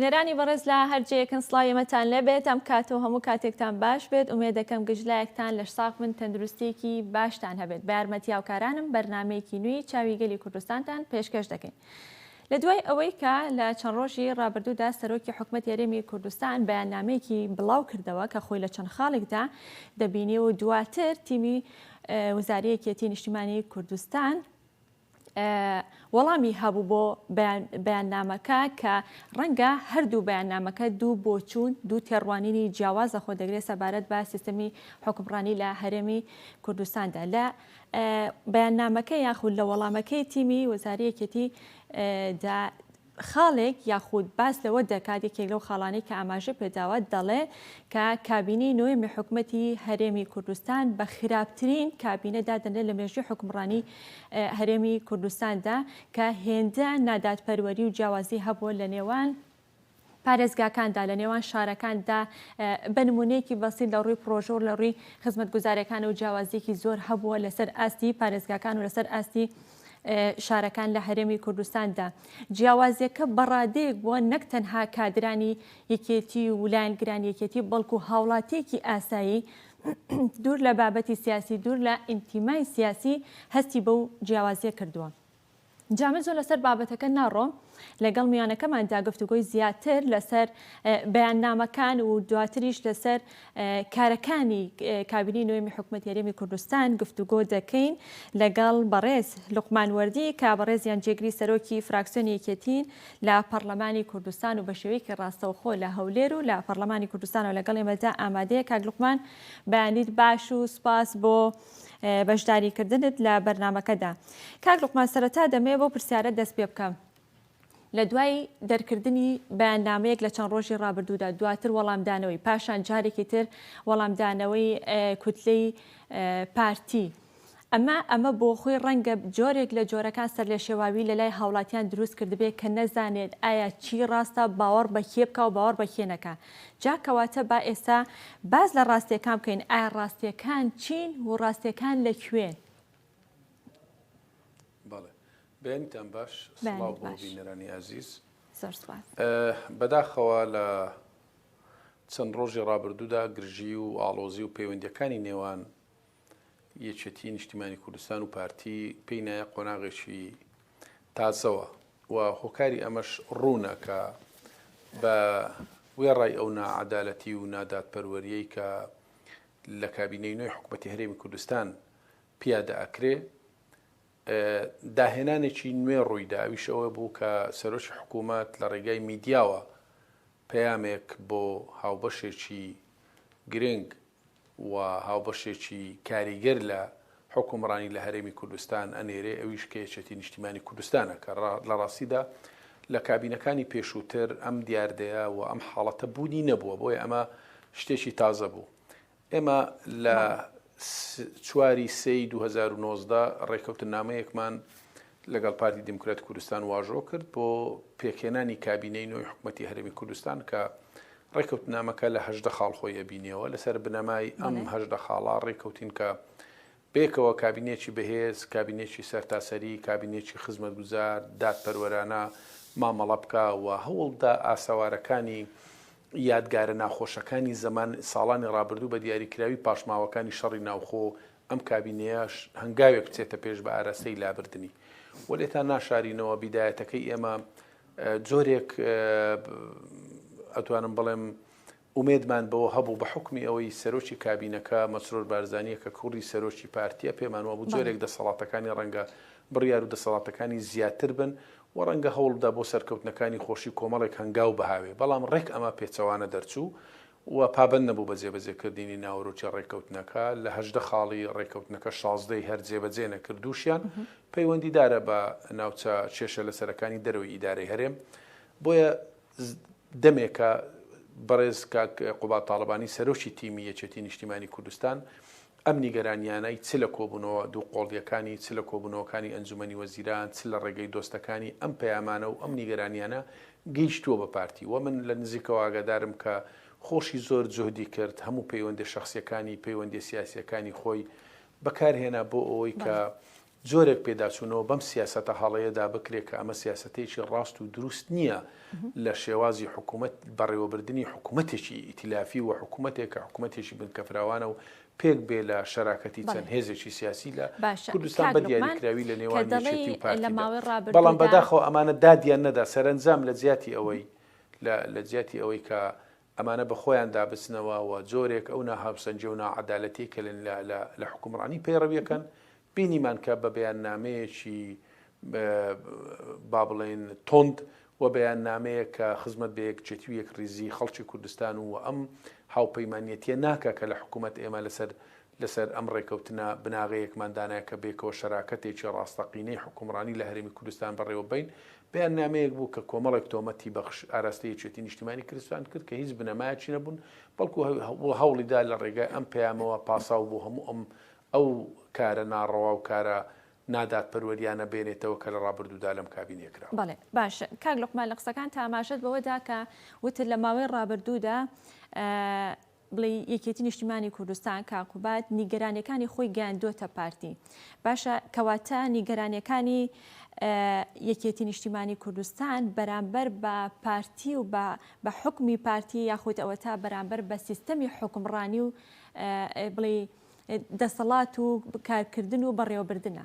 بینەرانی بەڕێز لە هەر جێیەکن سڵاوی ئێمەتان لێبێت ئەم کاتە و هەموو کاتێکتان باش بێت ئومێد دەکەم گشت لایەکتان لەش ساغ بن تەندروستیەکی باشتان هەبێت بە یارمەتی هاوکارانم بەرنامەیەکی نوێی چاوی گەلی کوردستانتان پێشکەش دەکەین لە دوای ئەوەی کە لە چەند ڕۆژی ڕابردوودا سەرۆکی حکومەتی هەرێمی کوردستان بەیاننامەیەکی بڵاو کردەوە کە خۆی لە چەند خاڵێکدا دەبینی و دواتر تیمی وزاری یەکێتی نیشتیمانی کوردستان وەڵامی هەبوو بۆ بەیاننامەکە کە ڕەنگە هەردوو بەیاننامەکە دوو بۆچوون، دوو تێڕوانینی جیاواز لەخۆ دەگرێت سەبارەت بە سیستەمی حوکمڕانی لە هەرێمی کوردستاندا. لە بەیاننامەکە یاخود لە وەڵامەکەی تیمی وەزاری یەکێتی دا خاڵێک یاخود باس لەوە دەکات، یەکێک لەو خاڵانەی کە ئاماژەی پێداوە دەڵێ کە کابینەی نۆیەمی حکومەتی هەرێمی کوردستان بە خراپترین کابینە دادەنرێت لە مێژووی حوکمڕانی هەرێمی کوردستاندا کە هێندە نادادپەروەری و جیاوازی هەبووە لە نێوان پارێزگاکاندا، لە نێوان شارەکاندا، بە نموونەیەکی بەسیت لە ڕووی پڕۆژە و لە ڕووی خزمەتگوزارییەکانەوە جیاوازییەکی زۆر هەبووە لەسەر ئاستی پارێزگاکان و لەسەر ئاستی شارەکان لە هەرێمی کوردستاندا. جیاوازییەکە بە ڕادەیەک بووە نەک تەنها کادرانی یەکێتی و لایەنگرانی یەکێتی بەڵکو هاوڵاتییەکی ئاسایی دوور لە بابەتی سیاسی، دوور لە ئینتیمای سیاسی هەستی بەو جیاوازییە کردووە. جا من زۆر لەسەر بابەتەکە ناڕۆم، لەگەڵ میوانەکەماندا گفتوگۆی زیاتر لەسەر بەیاننامەکان و دواتریش لەسەر کارەکانی کابینەی نۆیەمی حکومەتی هەرێمی کوردستان گفتوگۆ دەکەین لەگەڵ بەڕێز لوقمان وەردی کە بەڕێزیان جێگری سەرۆکی فراکسیۆنی یەکێتین لە پەڕلەمانی کوردستان و بە شێوەیەکی ڕاستەوخۆ لە هەولێر و لە پەڕلەمانی کوردستانەوە لەگەڵ ئێمەدا ئامادەیە. کاک لوقمان بەیانیت باش و سوپاس بۆ بەشداریکردنت لە بەرنامەکەدا. کاک لوقمان سەرەتا دەمەوێت بەو پرسیارە دەست پێ بکەم. لە دوای دەرکردنی بەیاننامەیەک لە چەند ڕۆژی ڕابردوودا، دواتر وەڵامدانەوەی، پاشان جارێکی تر وەڵامدانەوەی کوتلەی پارتی، ئەمە ئەمە بۆ خۆی ڕەنگە جۆرێک لە جۆرەکان سەرلێشێواوی لە لای هاوڵاتیان دروست کردبێ کە نەزانێت ئایا چی ڕاستە، باوەڕ بە کێ بکا و باوەڕ بە کێ نەکا. جا کەواتە با ئێستا باس لە ڕاستیەکان بکەین، ئایا ڕاستیەکان چین و ڕاستیەکان لە کوێن؟ بەڵێ. بەیانیتان باش، سڵاو بۆ بینەرانی ئازیز. زۆر سوپاس. بەداخەوە لە چەند ڕۆژی ڕابردوودا گرژی و ئاڵۆزی و پەیوەندیەکانی نێوان یەکێتی نیشتیمانی کوردستان و پارتی پێی نایە قۆناغێکی تازەوە و هۆکاری ئەمەش ڕوونە کە بە وێڕای ئەو ناعەدالەتی و نادادپەروەریەی کە لە کابینەی نوێی حکوومەتی هەرێمی کوردستان پیادە ئەکرێ داهێنانێکی نوێ ڕوویدا ئەویش ئەوە بوو کە سەرۆکی حکوومەت لە ڕێگای میدیاوە پەیامێک بۆ هاوبەشێکی گرنگ و هاوبەشێکی کاریگەر لە حوکمڕانی لە هەرێمی کوردستان ئەنێرێ ئەویش کە یەکێتی نیشتیمانی کوردستانە کە لە ڕاستیدا لە کابینەکانی پێشووتر ئەم دیاردەیە و ئەم حاڵەتە بوونی نەبووە بۆیە ئەمە شتێکی تازە بوو ئێمە لە چواری سێی 2019 ڕێککەوتننامەیەکمان لەگەڵ پارتی دیموکراتی کوردستان واژۆ کرد بۆ پێکهێنانی کابینەی نوێی حکومەتی هەرێمی کوردستان کە ڕێککەوتنامەکە لە 18 خاڵ خۆی ئەبینیەوە لەسەر بنەمای ئەم 18 خاڵە ڕێککەوتین کە پێکەوە کابینێکی بەهێز، کابینێکی سەرتاسەری، کابینێکی خزمەتگوزار، دادپەروەرانە مامەڵە بکا و هەوڵبدا ئاسەوارەکانی یادگارە ناخۆشەکانی زەمان ساڵانی ڕابردوو بە دیاریکراوی پاشماوەکانی شەڕی ناوخۆ ئەم کابینەیەش هەنگاوێک بچێتە پێش بە ئاراستەی لابردنی و لێتان ناشارینەوە بیدایەتەکەی ئێمە جۆرێک ئەتوانم بڵێم ئومێدمان بەوە هەبوو بە حوکمی ئەوەی سەرۆکی کابینەکە مەسرور بارزانییە کە کوڕی سەرۆکی پارتییە پێمان وابوو جۆرێک دەسەڵاتەکانی ڕەنگە بڕیار و دەسەڵاتەکانی زیاتر بن و ڕەنگە هەوڵ بدا بۆ سەرکەوتنەکانی خۆشی کۆمەڵێک هەنگاو بهاوێ بەڵام ڕێک ئەمە پێچەوانە دەرچوو و پابەند نەبوو بە جێبەجێکردنی ناوەرۆکی ڕێککەوتنەکە، لە 18 خاڵی ڕێککەوتنەکە 16 ی هەر جێبەجێ نەکرد دووشیان پەیوەندیدارە بە ناوچە کێشە لەسەرەکانی دەرەوەی ئیدارەی هەرێم بۆیە دەمێکە بەڕێز کاک قوباد تاڵەبانی سەرۆکی تیمی یەکێتی نیشتیمانی کوردستان ئەم نیگەرانیانەی چ لە کۆبوونەوە دووقۆڵییەکانی، چ لە کۆبوونەوەکانی ئەنجومەنی وەزیران، چ لە ڕێگەی دۆستەکانی ئەم پەیامانە و ئەم نیگەرانیانە گەیشتووە بە پارتی و من لە نزیکەوە ئاگادارم کە خۆشی زۆر جوهدی کرد هەموو پەیوەندە شەخسیەکانی، پەیوەندیە سیاسیەکانی خۆی بەکارهێنا بۆ ئەوەی کە. جۆرێک پێداچوونەوە بەم سیاسەتە هەڵەیەدا بکرێت کە ئەمە سیاسەتێکی ڕاست و دروست نییە لە شێوازی حکوومەت بەڕێوەبردنی حکوومەتێکی ئیتیلافی و حکوومەتێک کە حکوومەتێکی بنکەفراوانە و پێک بێ لە شەراکەتی چەند هێزێکی سیاسی لە کوردستان بە دیاریکراوی لە نێوان یەکێتی و پارتیدا. بەڵام بەداخەوە ئەمانە دادیان نەدا سەرەنجام لە جیاتی ئەوەی لە جیاتی ئەوەی کە ئەمانە بە خۆیاندا بچنەوە و جۆرێک ئەو ناهاوسەنگی و ناعەدالەتیەی کە لە حوکمڕانی پەیڕەویەکەن بینیمان کە بە بەیاننامەیەکی با بڵێین توند و بەیاننامەیەک کە خزمەت بە یەکجێتی و یەکڕیزی خەڵکی کوردستان و ئەم هاوپەیمانیەتیە ناکا کە لە حکوومەت ئێمە لەسەر لەسەر ئەم ڕێکەوتنە بناغەیەکمان دانا کە بێکەوە شەراکەتێکی ڕاستەقینەی حوکمڕانی لە هەرێمی کوردستان بەڕێوە بەین، بەیاننامەیەک بوو کە کۆمەڵێک تۆمەتی بەخش ئاراستەی یەکێتی نیشتیمانی کردستان کرد کە هیچ بنەمایەکی نەبوون، بەڵکو هەوڵی دا لە ڕێگای ئەم پەیامەوە پاساو بۆ هەموو ئەم ئەو کارە ناڕەوا و کارە نادادپەروەریانە بێنێتەوە کە لە ڕابردوودا لەم کابینەیە کراون. بەڵێ باشە کاک لوقمان لە قسەکانتا ئاماژەت بەوە دا کە وتت لە ماوەی ڕابردوودا بڵێی یەکێتی نیشتیمانی کوردستان کاک قوباد نیگەرانیەکانی خۆی گەیاندۆتە پارتی باشە کەواتە نیگەرانیەکانی یەکێتی نیشتیمانی کوردستان بەرامبەر بە پارتی و بە بە حکومی پارتی یاخود ئەوەتا بەرامبەر بە سیستەمی حکومڕانی و بڵێ دەسەڵات و کارکردن و بەڕێوەبردنە.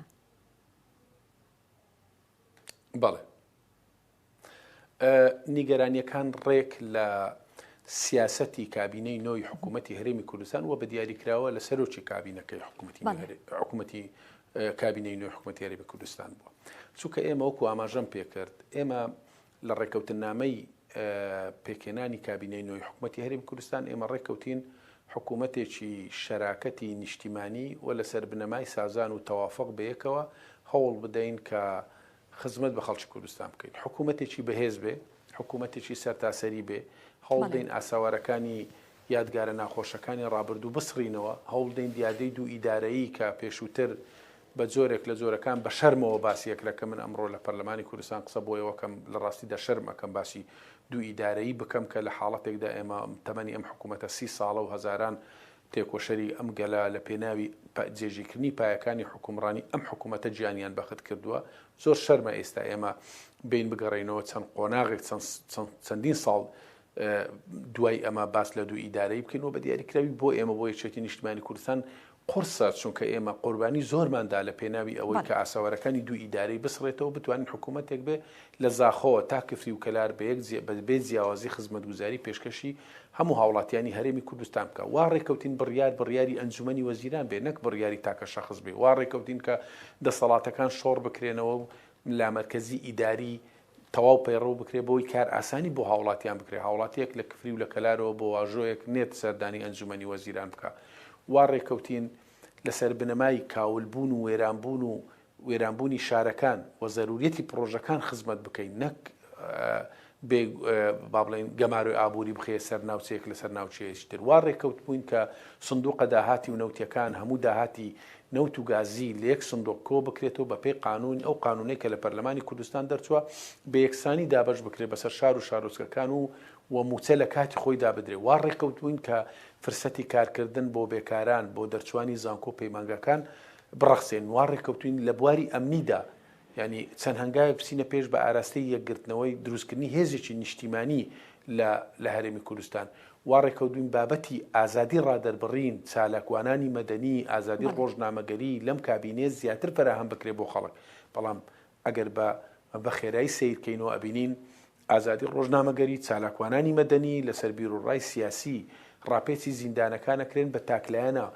بەڵێ نیگەرانییەکان ڕێک لە سیاسەتی کابینەی نۆی حکوومەتی هەرێمی کوردستان و بە دیاریکراوە لە سەرۆکی کابینەکەی حکوومەتی حکوومەتی کابینەی نوێی حکوومەتی هەرێمی کوردستان بووە. چونکە ئێمە وەکو ئاماژەم پێکرد ئێمە لە ڕێککەوتنامەی پێکهێنانی کابینەی نوێی حکوومەتی هەرێمی کوردستان ئێمە ڕێککەوتین حکوومەتێکی شەراکەتی نیشتیمانی و لەسەر بنەمای سازان و تەوافق بەیەکەوە هەوڵ بدەین کە خزمەت بە خەڵکی کوردستان بکەین، حکوومەتێکی بەهێز بێ، حکوومەتێکی سەرتاسەری بێ، هەوڵدەین ئاسەوارەکانی یادگارە ناخۆشەکانی ڕابردوو بسڕینەوە، هەوڵدەین دیاردەی دوو ئیدارەیی کە پێشووتر بە جۆرێک لە جۆرەکان بە شەرمەوە باسی ئەکرا کە من ئەمڕۆ لە پەرلەمانی کوردستان قسە بۆ ئێوە کەم لە ڕاستیدا شەرم ئەکەم باسی دوو ئیدارەیی بکەم کە لە حاڵەتێکدا ئێمە تەمەنی ئەم حکوومەتە سی ساڵە و هەزاران تێکۆشەری ئەم گەلە لە پێناوی جێگیرکردنی پایەکانی حوکمڕانی ئەم حکوومەتە گیانیان بەخت کردووە، زۆر شەرمە ئێستا ئێمە بێین بگەڕێینەوە چەند قۆناغێک چەندین ساڵ دوای ئەمە باس لە دوو ئیدارەی بکەین و بە دیاریکراوی بۆ ئێمە بۆ یەکێتی نیشتمانی کوردستان قورسە چونکە ئێمە قوربانی زۆرمان دا لە پێناوی ئەوەی کە ئاسەوارەکانی دوو ئیدارەی بسڕێتەوە بتوانین حکوومەتێک بێ لە زاخۆوە تا کفری و کەلار بە یەک بە بێ جیاوازی خزمەتگوزاری پێشکەشی هەموو هاوڵاتیانی هەرێمی کوردستان بکا. وا ڕێکەوتین بڕیار بڕیاری ئەنجومەنی وەزیران بێ نەک بڕیاری تاکە شەخس بێ. وا ڕێکەوتین کە دەسەڵاتەکان شۆڕ بکرێنەوە و لامەرکەزی ئیداری تەواو پەیڕەو بکرێ بۆی کارئاسانی بۆ هاوڵاتیان بکرێ. هاوڵاتیەک لە کفری و لە کەلارەوە بۆ واژۆیەک نێت سەردانی ئەنجومەنی وەزیران بکا. وا ڕێکەوتین لەسەر بنەمای کاولبوون و وێرانبوون و وێرانبوونی شارەکان و زەروریەتی پڕۆژەکان خزمەت بکەین نەک بێ با بڵێین گەمارۆی ئابووری بخەیە سەر ناوچەیەک لەسەر ناوچەیەکی تر. وا ڕێککەوتبووین کە سندوقە داهاتی و نەوتیەکان هەموو داهاتی نەوت و گازی لە یەک سندوق کۆ بکرێتەوە بە پێی قانوون ئەو قانوونەی کە لە پەرلەمانی کوردستان دەرچووە بە یەکسانی دابەش بکرێت بەسەر شار و شارۆچکەکان و و مووچە لە کاتی خۆیدا بدرێت. وا ڕێککەوتبووین کە فرسەتی کارکردن بۆ بێکاران، بۆ دەرچووانی زانکۆ و پەیمانگاکان بڕەخسێنین. وا ڕێککەوتووین لە بواری ئەمنیدا یانی چەند هەنگاوێک بچینە پێش بە ئاراستەی یەکگرتنەوەی دروستکردنی هێزێکی نیشتیمانی لە لە هەرێمی کوردستان. وا ڕێککەوتووین بابەتی ئازادی ڕادەربڕین، چالاکوانانی مەدەنی، ئازادی ڕۆژنامەگەری لەم کابینەیە زیاتر فەراهەم بکرێت بۆ خەڵک. بەڵام ئەگەر بە بە خێرایی سەیر کەینەوە ئەبینین ئازادی ڕۆژنامەگەری، چالاکوانانی مەدەنی لەسەر بیروڕای سیاسی ڕاپێچی زیندانەکان ئەکرێن بە تاکلایەنە،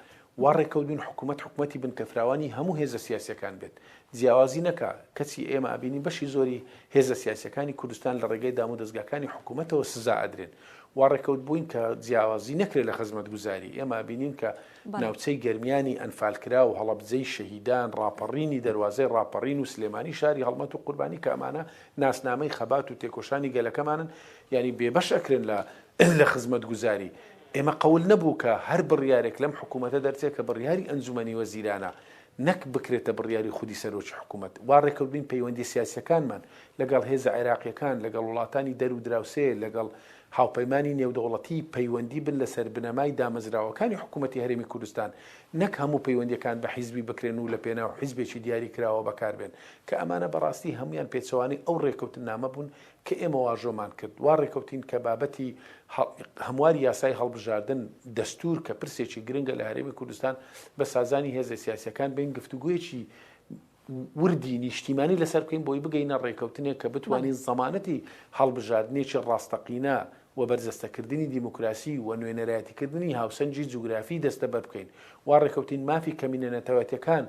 وا ڕێکەوتبووین حکومەت حکومەتی بنکەفراوانی هەموو هێزە سیاسیەکان بێت جیاوازی نەکا، کەچی ئێمە ئەبینین بەشی زۆری هێزە سیاسیەکانی کوردستان لە ڕێگەی دامودەزگاکانی حکومەتەوە سزا ئەدرێن، وا ڕێکەوتبووین کە جیاوازی نەکرێت لە خزمەتگوزاری، ئێمە ئەبینین کە ناوچەی گەرمیانی ئەنفالکراو، هەڵەبجەی شەهیدان، ڕاپەڕینی دەروازەی ڕاپەڕین و سلێمانی شاری هەڵمەت و قوربانی کە ئەمانە ناسنامەی خەبات و تێکۆشانی گەلەکەمانن یانی بێبەش ئەکرێن لە لە خزمەتگوزاری. ئێمە قەول نەبوو کە هەر بڕیارێک لەم حکوومەتە دەرچێ کە بڕیاری ئەنجومەنی وەزیرانە نەک بکرێتە بڕیاری خودی سەرۆکی حکوومەت. وا ڕێکەوتبووین پەیوەندییە سیاسییەکانمان لەگەڵ هێزە عێراقییەکان، لەگەڵ وڵاتانی دەر و دراوسێ، لەگەڵ. هاوپەیمانی نێودەوڵەتی پەیوەندی بن لەسەر بنەمای دامەزراوەکانی حکوومەتی هەرێمی کوردستان، نەک هەموو پەیوەندییەکان بە حیزبی بکرێن و لە پێناو حیزبێکی دیاری کراوە بەکار بێن، کە ئەمانە بەڕاستی هەموویان پێچەوانەی ئەو ڕێکەوتننامە بوون کە ئێمە واژۆمان کرد. وا ڕێکەوتین کە بابەتی هەمواری یاسای هەڵبژاردن، دەستوور کە پرسێکی گرنگە لە هەرێمی کوردستان، بە سازانی هێزە سیاسییەکان بین گفتوگۆیەکی وردی نیشتیمانی لەسەر بکەین بۆی بگەینە ڕێکەوتنێک کە بتوانین زەمانەتی هەڵبژاردنێکی ڕاستەقینە و بەرجەستەکردنی دیموکراسی و نوێنەرایەتیکردنی هاوسەنگی جوگرافی دەستەبەر بکەین. وا ڕێکەوتین مافی کەمینە نەتەوایەتیەکان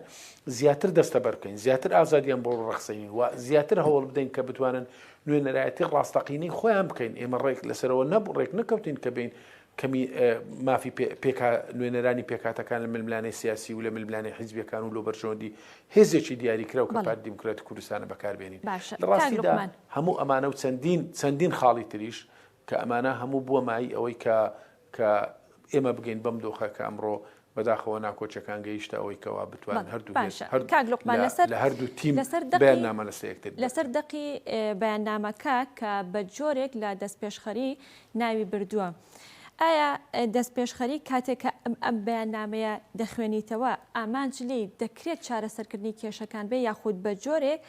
زیاتر دەستەبەر بکەین، زیاتر ئازادیان بۆ بڕەخسێنین و زیاتر هەوڵ بدەین کە بتوانن نوێنەرایەتی ڕاستەقینەی خۆیان بکەین. ئێمە ڕێک لەسەرەوە نەبوو، ڕێک نەکەوتین کە بێین کەمی مافی پێکا نوێنەرانی پێکهاتەکان لە ململانێ سیاسی و لە ململانێ حیزبیەکان و لۆ بەرژەوەندی هێزێکی دیاریکراو کە پارتی دیموکراتی کوردستانە بەکاربێنین. باشە لە کاک ڕاستیدا لوقمان. هەموو ئەمانە و چەندین چەندین خاڵی تریش کە ئەمانە هەموو بووە مایەی ئەوەی کە کە ئێمە بگەین بەم دۆخە کە ئەمڕۆ بەداخەوە ناکۆکیەکان گەیشتە ئەوەی کەوا بتوانن بەڵێ هەردوو هێز باشە هەر کاک لوقمان لە لەسەر لە هەردوو تیم لەسەر دەقی بەیاننامە لەسەر یەکتر لەسەر دەرکەن. دەقی بەیاننامەکە کە بە جۆرێک لە دەستپێشخەری ناوی بردووە. ئایا دەستپێشخەری کاتێک کە ئەم بەیاننامەیە دەخوێنیتەوە ئامانج لێی دەکرێت چارەسەرکردنی کێشەکان بێ یاخود بە جۆرێک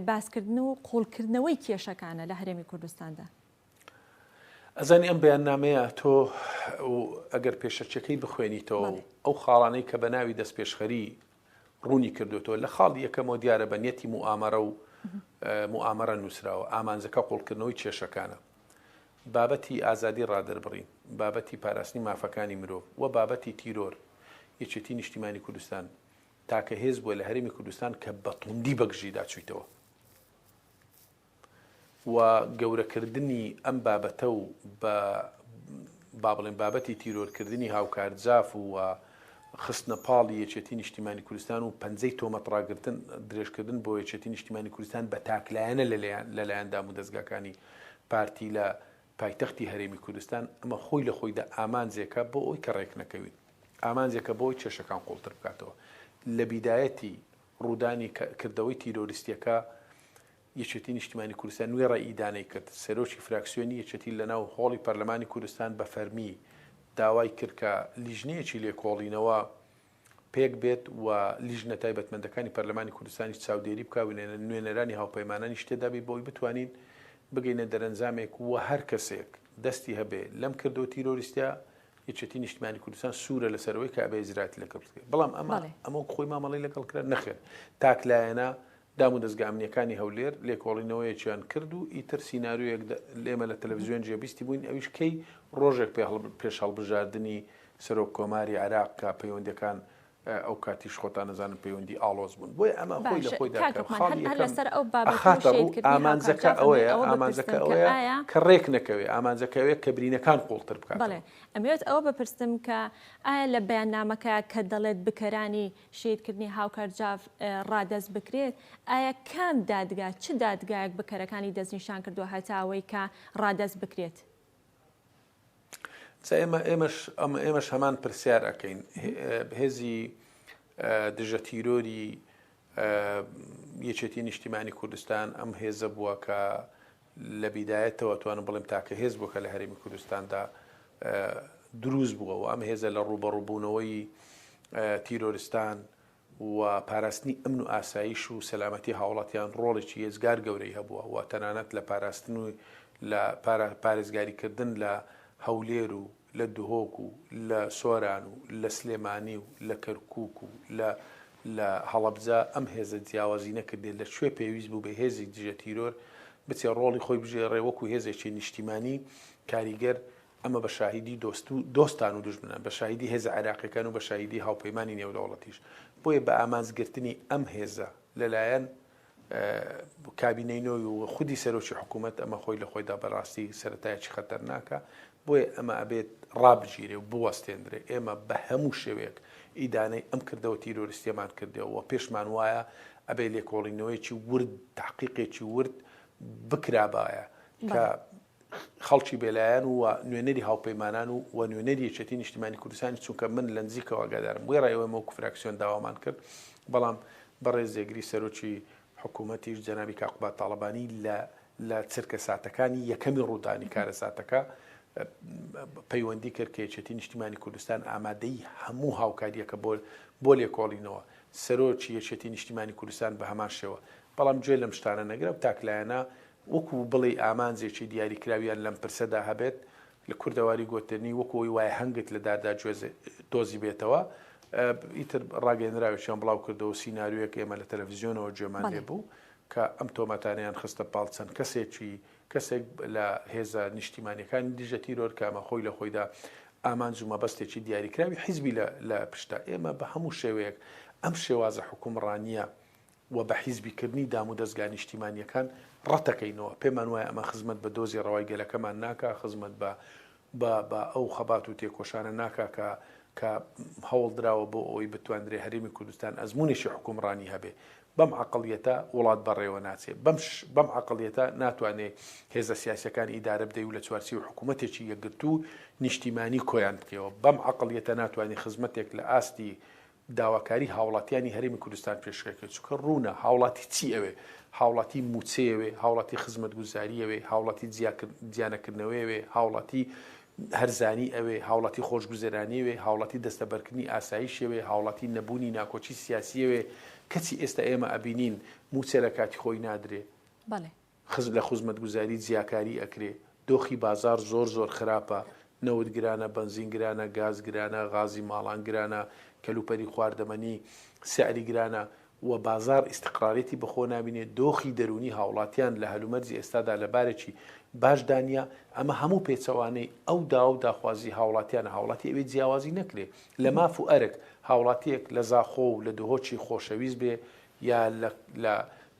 باسکردن و قوڵکردنەوەی کێشەکانە لە هەرێمی کوردستاندا؟ ئەزانی ئەم بەیاننامەیە تۆ ئەگەر پێشەکیەکەی بخوێنیتەوە و ئەو خاڵانەی کە بە ناوی دەستپێشخەری ڕوونی کردوێتەوە لە خاڵی یەکەمەوە دیارە بە نیەتی موئامەرە و موئامەرە نووسراوە ئامانجەکە قوڵکردنەوەی کێشەکانە بابەتی ئازادی ڕادەربڕین، بابەتی پاراستنی مافەکانی مرۆڤ و بابەتی تیرۆر، یەکێتی نیشتیمانی کوردستان تاکە هێز بووە لە هەرێمی کوردستان کە بە توندی بەگژیدا چوویتەوە و گەورەکردنی ئەم بابەتە و بە با بڵێن بابەتی تیرۆرکردنی هاوکار جاف و خستنە پاڵی یەکێتی نیشتیمانی کوردستان و پەنجەی تۆمەت ڕاگرتن درێژکردن بۆ یەکێتی نیشتیمانی کوردستان بە تاکلایەنە لەلایەن دامودەزگاکانی پارتی لە پایتەختی هەرێمی کوردستان، ئەمە خۆی لە خۆیدا ئامانجێکە بۆ ئەوەی کە ڕێکنەکەوین، ئامانجێکە بۆ ئەوەی کێشەکان قوڵتر بکاتەوە. لە بیدایەتی ڕوودانی کردەوەی تیرۆریستیەکە یەکێتی نیشتیمانی کوردستان وێڕای ئیدانەی کرد، سەرۆکی فراکسیۆنی یەکێتی لەناو هۆڵی پەرلەمانی کوردستان بە فەرمی داوای کرد کە لیژنەیەکی لێکۆڵینەوە پێک بێت و لیژنە تایبەتمەندەکانی پەرلەمانی کوردستانیش چاودێری بکا و نوێنەرانی هاوپەیمانانیش تێدا بی بۆی بتوانین بگەینە دەرەنجامێک و هەر کەسێک دەستی هەبێ لەم کردەوە تیرۆریستە یەکێتی نیشتمانی کوردستان سوورە لەسەرەوەی کە ئەبێ ئیجراتی لەگەڵ بکرێت بەڵام ئەمە ئەمە خۆی مامەڵەی لەگەڵ کرا نەخێر تاکلایەنە دام و دەزگا ئەمنیەکانی هەولێر لێکۆڵینەوەیەکیان کرد و ئیتر سیناریۆیەک ئێمە لە تەلەفزیۆن جێبیستی بووین ئەویش کەی ڕۆژێک پێش هەڵبژاردنی سەرۆک کۆماری عێراق کە پەیوەندیەکان ئەو کاتیش خۆتان ئەزانن پەیوەندی ئاڵۆز بوون بۆیە ئەمە خۆی لە باشە خۆیدا کاک کە لوقمان خاڵی هەر یەکەم لەسەر ئەو بابەتە و ئەخاتە ڕوو شەهیدکردنی هاوکار ئامانجەکە جاف ئەمەوێ ئەوەیە ئەوە ئامانجەکە بپرسم کە ئەوەیە ئایا کە ڕێک نەکەوێ ئامانجەکە ئەوەیە کە برینەکان قوڵتر بەڵێ بکاتەوە. ئەمەوێت ئەوە بپرسم کە ئایا لە بەیاننامەکە کە دەڵێت بکەرانی شەهیدکردنی هاوکار جاف ڕادەست بکرێت، ئایا کام دادگا، چ دادگایەک بکەرەکانی دەستنیشان کردووە هەتا ئەوەی کە ڕادەست بکرێت؟ جا ئێمە ئێمەش ئێمەش هەمان پرسیار ئەکەین هێزی دژە تیرۆری یەکێتی نیشتیمانی کوردستان ئەم هێزە بووە کە لە بیدایەتەوە توانم بڵێم تاکە هێز بووە کە لە هەرێمی کوردستاندا دروست بووە و ئەم هێزە لە ڕووبەڕووبوونەوەی تیرۆرستان و پاراستنی ئەمن و ئاسایش و سەلامەتی هاوڵاتیان ڕۆڵێکی یەجگار گەورەی هەبووە و تەنانەت لە پاراستن و لە پارێزگاریکردن لە هەولێر و لە دهۆک و لە سۆران و لە سلێمانی و لە کەرکوک و لە لە هەڵەبجە ئەم هێزە جیاوازی نەکردێ لە کوێ پێویست بوو بێ هێزی دژە تیرۆر بچێ ڕۆڵی خۆی بگێڕێ وەکو هێزێکی نیشتیمانی کاریگەر ئەمە بە شاهیدی دۆست و دۆستان و دوژمنان بە شاهیدی هێزە عێراقیەکان و بە شاهیدی هاوپەیمانی نێودەوڵەتیش بۆیە بە ئامانج گرتنی ئەم هێزە لەلایەن کابینەی نۆی و خودی سەرۆکی حکوومەت ئەمە خۆی لە خۆیدا بەڕاستی سەرەتایەکی خەتەرناکە بۆیە ئەمە ئەبێت ڕابگیرێ و بوەستێندرێ ئێمە بە هەموو شێوەیەک ئیدانەی ئەم کردەوە تیرۆریستیەمان کردەوە و پێشمان وایە ئەبێ لێکۆڵینەوەیەکی ورد تحقیقێکی ورد بکرابایە کە خەڵکی بێلایەن و نوێنەری هاوپەیمانان و و نوێنەری یەکێتی نیشتیمانی کوردستانی چونکە من لە نزیکەوە ئاگادارم وێڕای ئەوەی ئێمە وەکو فراکسیۆن داوامان کرد بەڵام بەڕێز جێگری سەرۆکی حکوومەتیش جەنابی کاک قوباد تاڵەبانی لە لە چرکەساتەکانی یەکەمی ڕوودانی کارەساتەکە پەیوەندی کرد کە یەکێتی نیشتیمانی کوردستان ئامادەی هەموو هاوکارییەکە بۆ بۆ لێکۆڵینەوە، سەرۆکی یەکێتی نیشتیمانی کوردستان بە هەمان شێوە. بەڵام گوێ لەم شتانە نەگرە و تاکلایەنە وەکو بڵێی ئامانجێکی دیاریکراویان لەم پرسەدا هەبێت، لە کوردەواری گۆترنی وەکو ئەوی وایە هەنگت لە داردا گوێز دۆزیبێتەوە. ئیتر ڕاگەیەنراوێکیان بڵاو کردەوە، سیناریۆیەک ئێمە لە تەلەفزیۆنەوە گوێمان لێ بوو کە ئەم تۆمەتانەیان خستە پاڵ چەند کەسێکی کەسێک لە هێزە نیشتیمانیەکانی دژە تیرۆر کە ئەمە خۆی لە خۆیدا ئامانج و مەبەستێکی دیاریکراوی حیزبی لە پشتە. ئێمە بە هەموو شێوەیەک ئەم شێوازە حوکمڕانییە و بە حیزبیکردنی دامودەزگا نیشتیمانیەکان ڕەتەکەینەوە. پێمان وایە ئەمە خزمەت بە دۆزی ڕەوای گەلەکەمان ناکا، خزمەت بە بە بە ئەو خەبات و تێکۆشانە ناکا کە کە هەوڵ دراوە بۆ ئەوەی بتواندرێ هەرێمی کوردستان ئەزموونێکی حوکمڕانی هەبێ. بەم عەقڵیەتە وڵات بەڕێوە ناچێ. بەم بەم عەقڵیەتە ناتوانێ هێزە سیاسیەکان ئیدارە بدەی و لە چوارچێوی حکوومەتێکی یەکگرتوو نیشتیمانی کۆیان بکەیەوە. بەم عەقڵیەتە ناتوانی خزمەتێک لە ئاستی داواکاری هاوڵاتیانی هەرێمی کوردستان پێشکەکرد، چونکە ڕوونە هاوڵاتی چی ئەوێ، هاوڵاتی مووچەی ئەوێ، هاوڵاتی خزمەتگوزاری ئەوێ، هاوڵاتی جیانەکردنەوەی ئەوێ، هاوڵاتی هەرزانی ئەوێ، هاوڵاتی خۆشگوزەرانی ئەوێ، هاوڵاتی دەستەبەرکردنی ئاسایشی ئەوێ، هاوڵاتی نەبوونی ناکۆکی سیاسی ئەوێ، کەچی ئێستا ئێمە ئەبینین مووچە لە کاتی خۆی نادرێ، بەڵێ. لە خزمەتگوزاری جیاکاری ئەکرێ، دۆخی بازاڕ زۆر زۆر خراپە، نەوت گرانە، بەنزین گرانە، گاز گرانە، غازی ماڵان گرانە، کەلوپەلی خواردەمەنی سعری گرانە و بازاڕ ئیستقراریەتی بەخۆ نابینێ، دۆخی دەروونی هاوڵاتیان لە هەلومەرجی ئێستادا لە بارێکی باشدا نیە، ئەمە هەموو پێچەوانەی ئەو داوا و داخوازی هاوڵاتیانە، هاوڵاتی ئەوێ جیاوازی نەکرێ لە ماف و ئەرک، هاوڵاتیەک لە زاخۆ و لە دهۆکی خۆشەویست بێ یا لە لە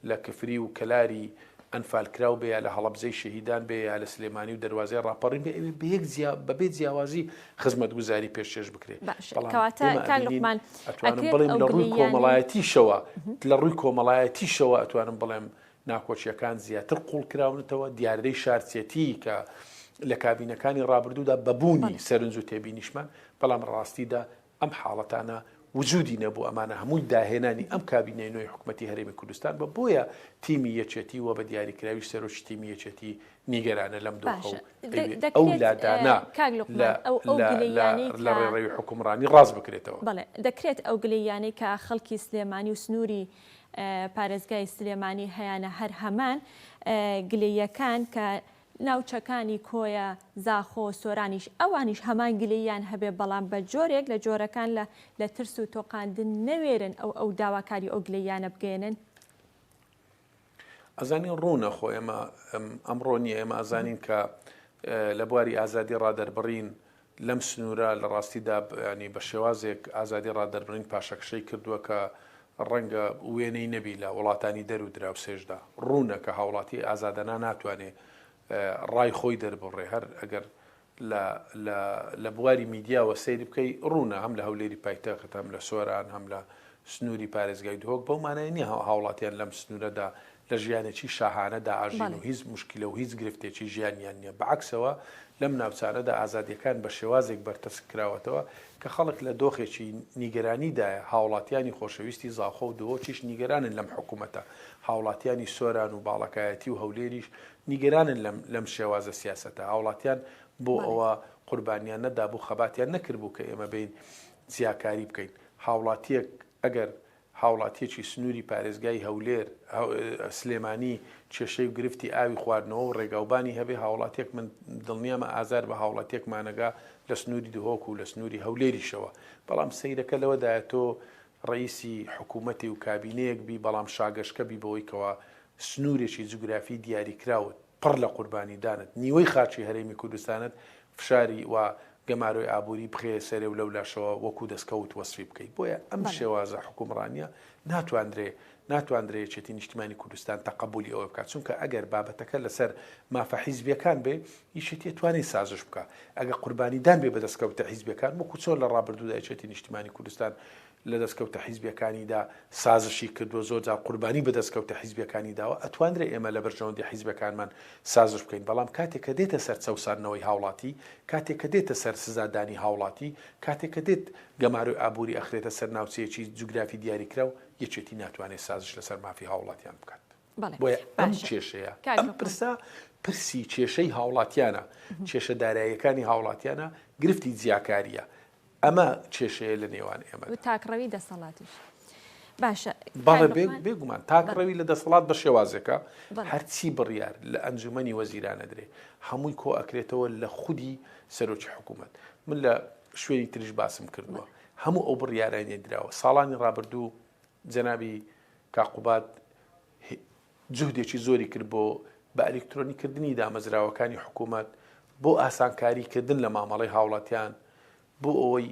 لە کفری و کەلاری ئەنفالکراو بێ یا لە هەڵەبجەی شەهیدان بێ یا لە سلێمانی و دەروازەی ڕاپەڕین بێ ئەوێ بە یەک جیا بە بێ جیاوازی خزمەتگوزاری پێشکێش بکرێ باشە بەڵام کەواتە ئێمە کاک ئەبینین لوقمان ئەتوانم ئەکرێت بڵێم ئەو لە ڕووی گلەییانەی کۆمەڵایەتیشەوە لە ڕووی کۆمەڵایەتیشەوە ئەتوانم بڵێم ناکۆکییەکان زیاتر قووڵ کراونەتەوە دیاردەی شارچێتی کە لە کابینەکانی ڕابردوودا بە بوونی بەڵێ. سەرنج و تێبینیشمان بەڵام ڕاستیدا ئەم حاڵەتانە وجودی نەبوو، ئەمانە هەمووی داهێنانی ئەم کابینەی نوێی حکومەتی هەرێمی کوردستان بووە، بۆیە تیمی یەکێتی و بە دیاریکراویش سەرۆکی تیمی یەکێتی نیگەرانە لەم دۆخە و باشە ئەیوێ ئەو دەکرێت لادانە کاک لە لوقمان ئەو ئەو لە لە گلەییانەی لە کە ڕێڕەوی حوکمڕانی ڕاست بکرێتەوە. بەڵێ دەکرێت ئەو گلەییانەی کە خەڵکی سلێمانی و سنووری پارێزگای سلێمانی هەیانە هەر هەمان گلەییەکان کە ناوچەکانی کۆیە، زاخۆ، سۆرانیش ئەوانیش هەمان گلەییان هەبێ بەڵام بە جۆرێک لە جۆرەکان لە لە ترس و تۆقاندن نەوێرن ئەو ئەو داواکاری ئەو گلەییانە بگەیەنن؟ ئەزانین ڕوونە خۆ ئێمە ئەمڕۆ نییە ئێمە ئەزانین کە لە بواری ئازادی ڕادەربڕین لەم سنوورە لە ڕاستیدا ینی بە شێوازێک ئازادی ڕادەربڕین پاشەکشەی کردووە کە ڕەنگە وێنەی نەبی لە وڵاتانی دەر و دراوسێشدا. ڕوونە کە هاوڵاتی ئازادەنا ناتوانێ ڕای خۆی دەرببڕێ. هەر ئەگەر لە لە لە بواری میدیاوە سەیری بکەی ڕوونە هەم لە هەولێری پایتەخت هەم لە سۆران هەم لە سنووری پارێزگای دهۆک بەو مانای نییە هاوڵاتیان لەم سنوورەدا لە ژیانێکی شاهانەدا ئاژین و هیچ موشکیلە و هیچ گرفتێکی ژیانیان نییە، بەعەکسەوە لەم ناوچانەدا ئازادییەکان بە شێوازێک بەرتەسک کراوەتەوە کە خەڵک لە دۆخێکی نیگەرانیدایە، هاوڵاتیانی خۆشەویستی زاخۆ و دهۆکیش نیگەرانن لەم حکومەتە، هاوڵاتیانی سۆران و باڵەکایەتی و هەولێریش نیگەرانن لەم لەم شێوازە سیاسەتە، هاوڵاتیان بۆ ئەوە قوربانیان نەدابوو خەباتیان نەکردبوو کە ئێمە بێین جیاکاری بکەین، هاوڵاتیەک ئەگەر هاوڵاتیەکی سنووری پارێزگای هەولێر، سلێمانی کێشەی و گرفتی ئاوی خواردنەوە و ڕێگاوبانی هەبێ، هاوڵاتیەک من دڵنیامە ئازار بە هاوڵاتیەکمانەگا لە سنووری دهۆک و لە سنووری هەولێریشەوە. بەڵام سەیرەکە لەوەدایە تۆ ڕەئیسی حکوومەتی و کابینەیەک بی بەڵام شاگەشکە بی بەوەی کەوا سنوورێکی جوگرافی دیاریکراوت پڕ لە قوربانیدانت، نیوەی خاکی هەرێمی کوردستانت فشاری و گەمارۆی ئابووری بخەیە سەرێ و لەولاشەوە وەکوو دەستکەوت وەسفی بکەی. بۆیە ئەم شێوازە حوکمڕانییە ناتواندرێ ناتواندرێ یەکێتی نیشتیمانی کوردستان تەقەبولی ئەوە بکات، چونکە ئەگەر بابەتەکە لەسەر مافە حیزبییەکان بێ، یەکێتی ئەتوانێ سازش بکا. ئەگەر قوربانیدان بێ بە دەستکەوتە حیزبییەکان، وەکوو چۆن لە ڕابردوودا یەکێتی نیشتیمانی کوردستان لە دەستکەوتە حیزبیەکانیدا سازشی کردووە، زۆر جار قوربانی بە دەستکەوتە حیزبیەکانی داوە، ئەتوانرێ ئێمە لە بەرژەوەندی حیزبەکانمان سازش بکەین، بەڵام کاتێک کە دێتە سەر چەوساندنەوەی هاوڵاتی، کاتێک کە دێتە سەر سزادانی هاوڵاتی، کاتێک کە دێت گەمارۆی ئابووری ئەخرێتە سەر ناوچەیەکی جوگرافی دیاریکراو، یەکێتی ناتوانێت سازش لەسەر مافی هاوڵاتیان بکات. بۆیە ئەم کێشەیە، ئەم پرسە پرسی کێشەی هاوڵاتیانە، کێشە داراییەکانی هاوڵاتیانە، گرفتی جیاکارییە. ئەمە کێشەیە لە نێوان ئێمە. و تاکڕەوی دەسەڵاتیش. باشە. بەڵێ بێگومان تاکڕەوی لە دەسەڵات بە شێوازێکە هەرچی بڕیار لە ئەنجومەنی وەزیران ئەدرێ هەمووی کۆ ئەکرێتەوە لە خودی سەرۆکی حکوومەت. من لە شوێنی تریش باسم کردووە هەموو ئەو بڕیارانەی دراوە ساڵانی ڕابردوو جەنابی کاک قوباد جوهدێکی زۆری کرد بۆ بە ئەلیکترۆنی کردنی دامەزراوەکانی حکوومەت، بۆ ئاسانکاری کردن لە مامەڵەی هاوڵاتیان، بۆ ئەوەی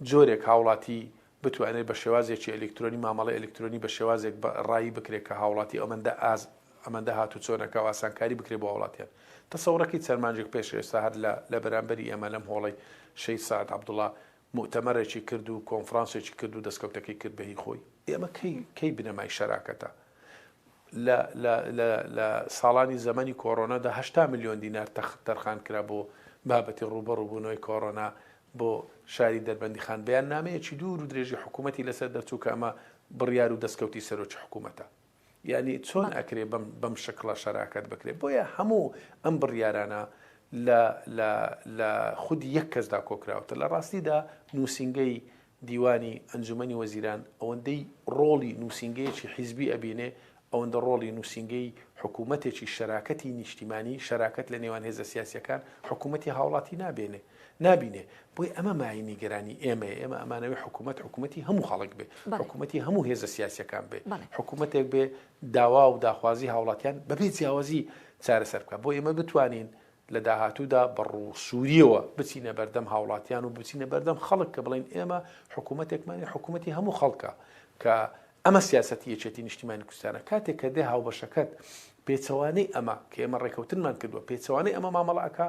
جۆرێک هاوڵاتی بتوانێت بە شێوازێکی ئەلیکترۆنی مامەڵەی ئەلیکترۆنی بە شێوازێک ڕایی بکرێت کە هاوڵاتی ئەمەندە ئاز ئەمەندە هاتوچۆ نەکا و ئاسانکاری بکرێت بۆ هاوڵاتیان. تەسەوڕەکەی چەند مانگێک پێش ئێستا هەر لە لە بەرامبەری ئێمە لەم هۆڵەی شەهید سەعد عەبدوڵا موئتەمەرێکی کرد و کۆنفرانسێکی کرد و دەستکەوتەکەی کرد بە هی خۆی. ئێ ئەمە کەی کەی بنەمای شەراکەتە؟ لە لە لە لە ساڵانی زەمەنی کۆرۆنادا 80 ملیۆن دینار تەخت تەرخان کرا بۆ بابەتی ڕووبەڕووبوونەوەی کۆرۆنا بۆ شاری دەربەندیخان. بەیاننامەیەکی دوور و درێژی حکوومەتی لەسەر دەرچوو کە ئەمە بڕیار و دەستکەوتی سەرۆکی حکوومەتە. یانی چۆن ئەکرێ بەم بەم شکڵە شەراکەت بکرێ؟ بۆیە هەموو ئەم بڕیارانە لە لە لە خودی یەک کەسدا کۆکراوەتە. لە ڕاستیدا نووسینگەی دیوانی ئەنجومەنی وەزیران ئەوەندەی ڕۆڵی نووسینگەیەکی حیزبی ئەبینێ، ئەوەندە ڕۆڵی نووسینگەی حکوومەتێکی شەراکەتی نیشتیمانی، شەراکەت لە نێوان هێزە سیاسییەکان، حکوومەتی هاوڵاتی نابێنێ. نابینێ. بۆیە ئەمە مایەی نیگەرانی ئێمەیە. ئێمە ئەمانەوێ حکوومەت حکوومەتی هەموو خەڵک بێ، حکوومەتی هەموو هێزە سیاسییەکان بێ، حکوومەتێک بێ داوا و داخوازی هاوڵاتیان بەبێ جیاوازی چارەسەر بکا. بۆ ئێمە بتوانین لە داهاتوودا بە ڕووسوورییەوە بچینە بەردەم هاوڵاتیان و بچینە بەردەم خەڵک کە بڵێین ئێمە حکوومەتێکمان هەیە حکوومەتی هەموو خەڵکە کە ئەمە سیاسەتی یەکێتی نیشتیمانی کوردستانە. کاتێک کە دێ هاوبەشەکەت پێچەوانەی ئەمە کە ئێمە ڕێکەوتنمان کردووە پێچەوانەی ئەمە مامەڵە ئەکا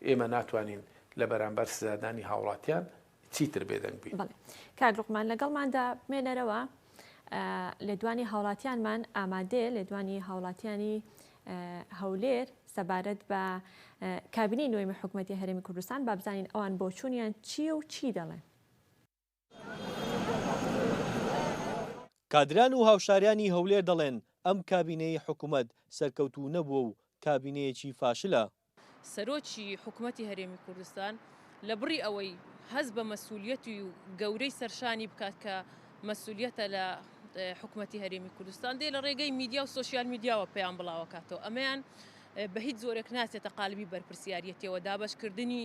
ئێمە ناتوانین لە بەرامبەر سزادانی هاوڵاتیان چیتر بێدەنگ بین. بەڵێ کاک لوقمان لەگەڵماندا بمێنەرەوە لێدوانی هاوڵاتیانمان ئامادەیە لێدوانی هاوڵاتیانی هەولێر سەبارەت بە کابینەی نوێمی حکومەتی هەرێمی کوردستان با بزانین ئەوان بۆچوونیان چییە و چی دەڵێن. کادران و هاوشاریانی هەولێر دەڵێن، ئەم کابینەیەی حکومەت سەرکەوتوو نەبووە و کابینەیەکی فاشلە. سەرۆکی حکومەتی هەرێمی کوردستان لە بڕی ئەوەی هەست بە مەسولیەتی و گەورەی سەرشانی بکات کە مەسولیەتە لە حکومەتی هەرێمی کوردستان دێ لە ڕێگەی میدیا و سۆشیال میدیاوە پەیام بڵاوەکاتەوە ئەمەیان بە هیچ جۆرێک ناچێتە قالبی بەرپرسیاریەتیەوە دابەشکردنی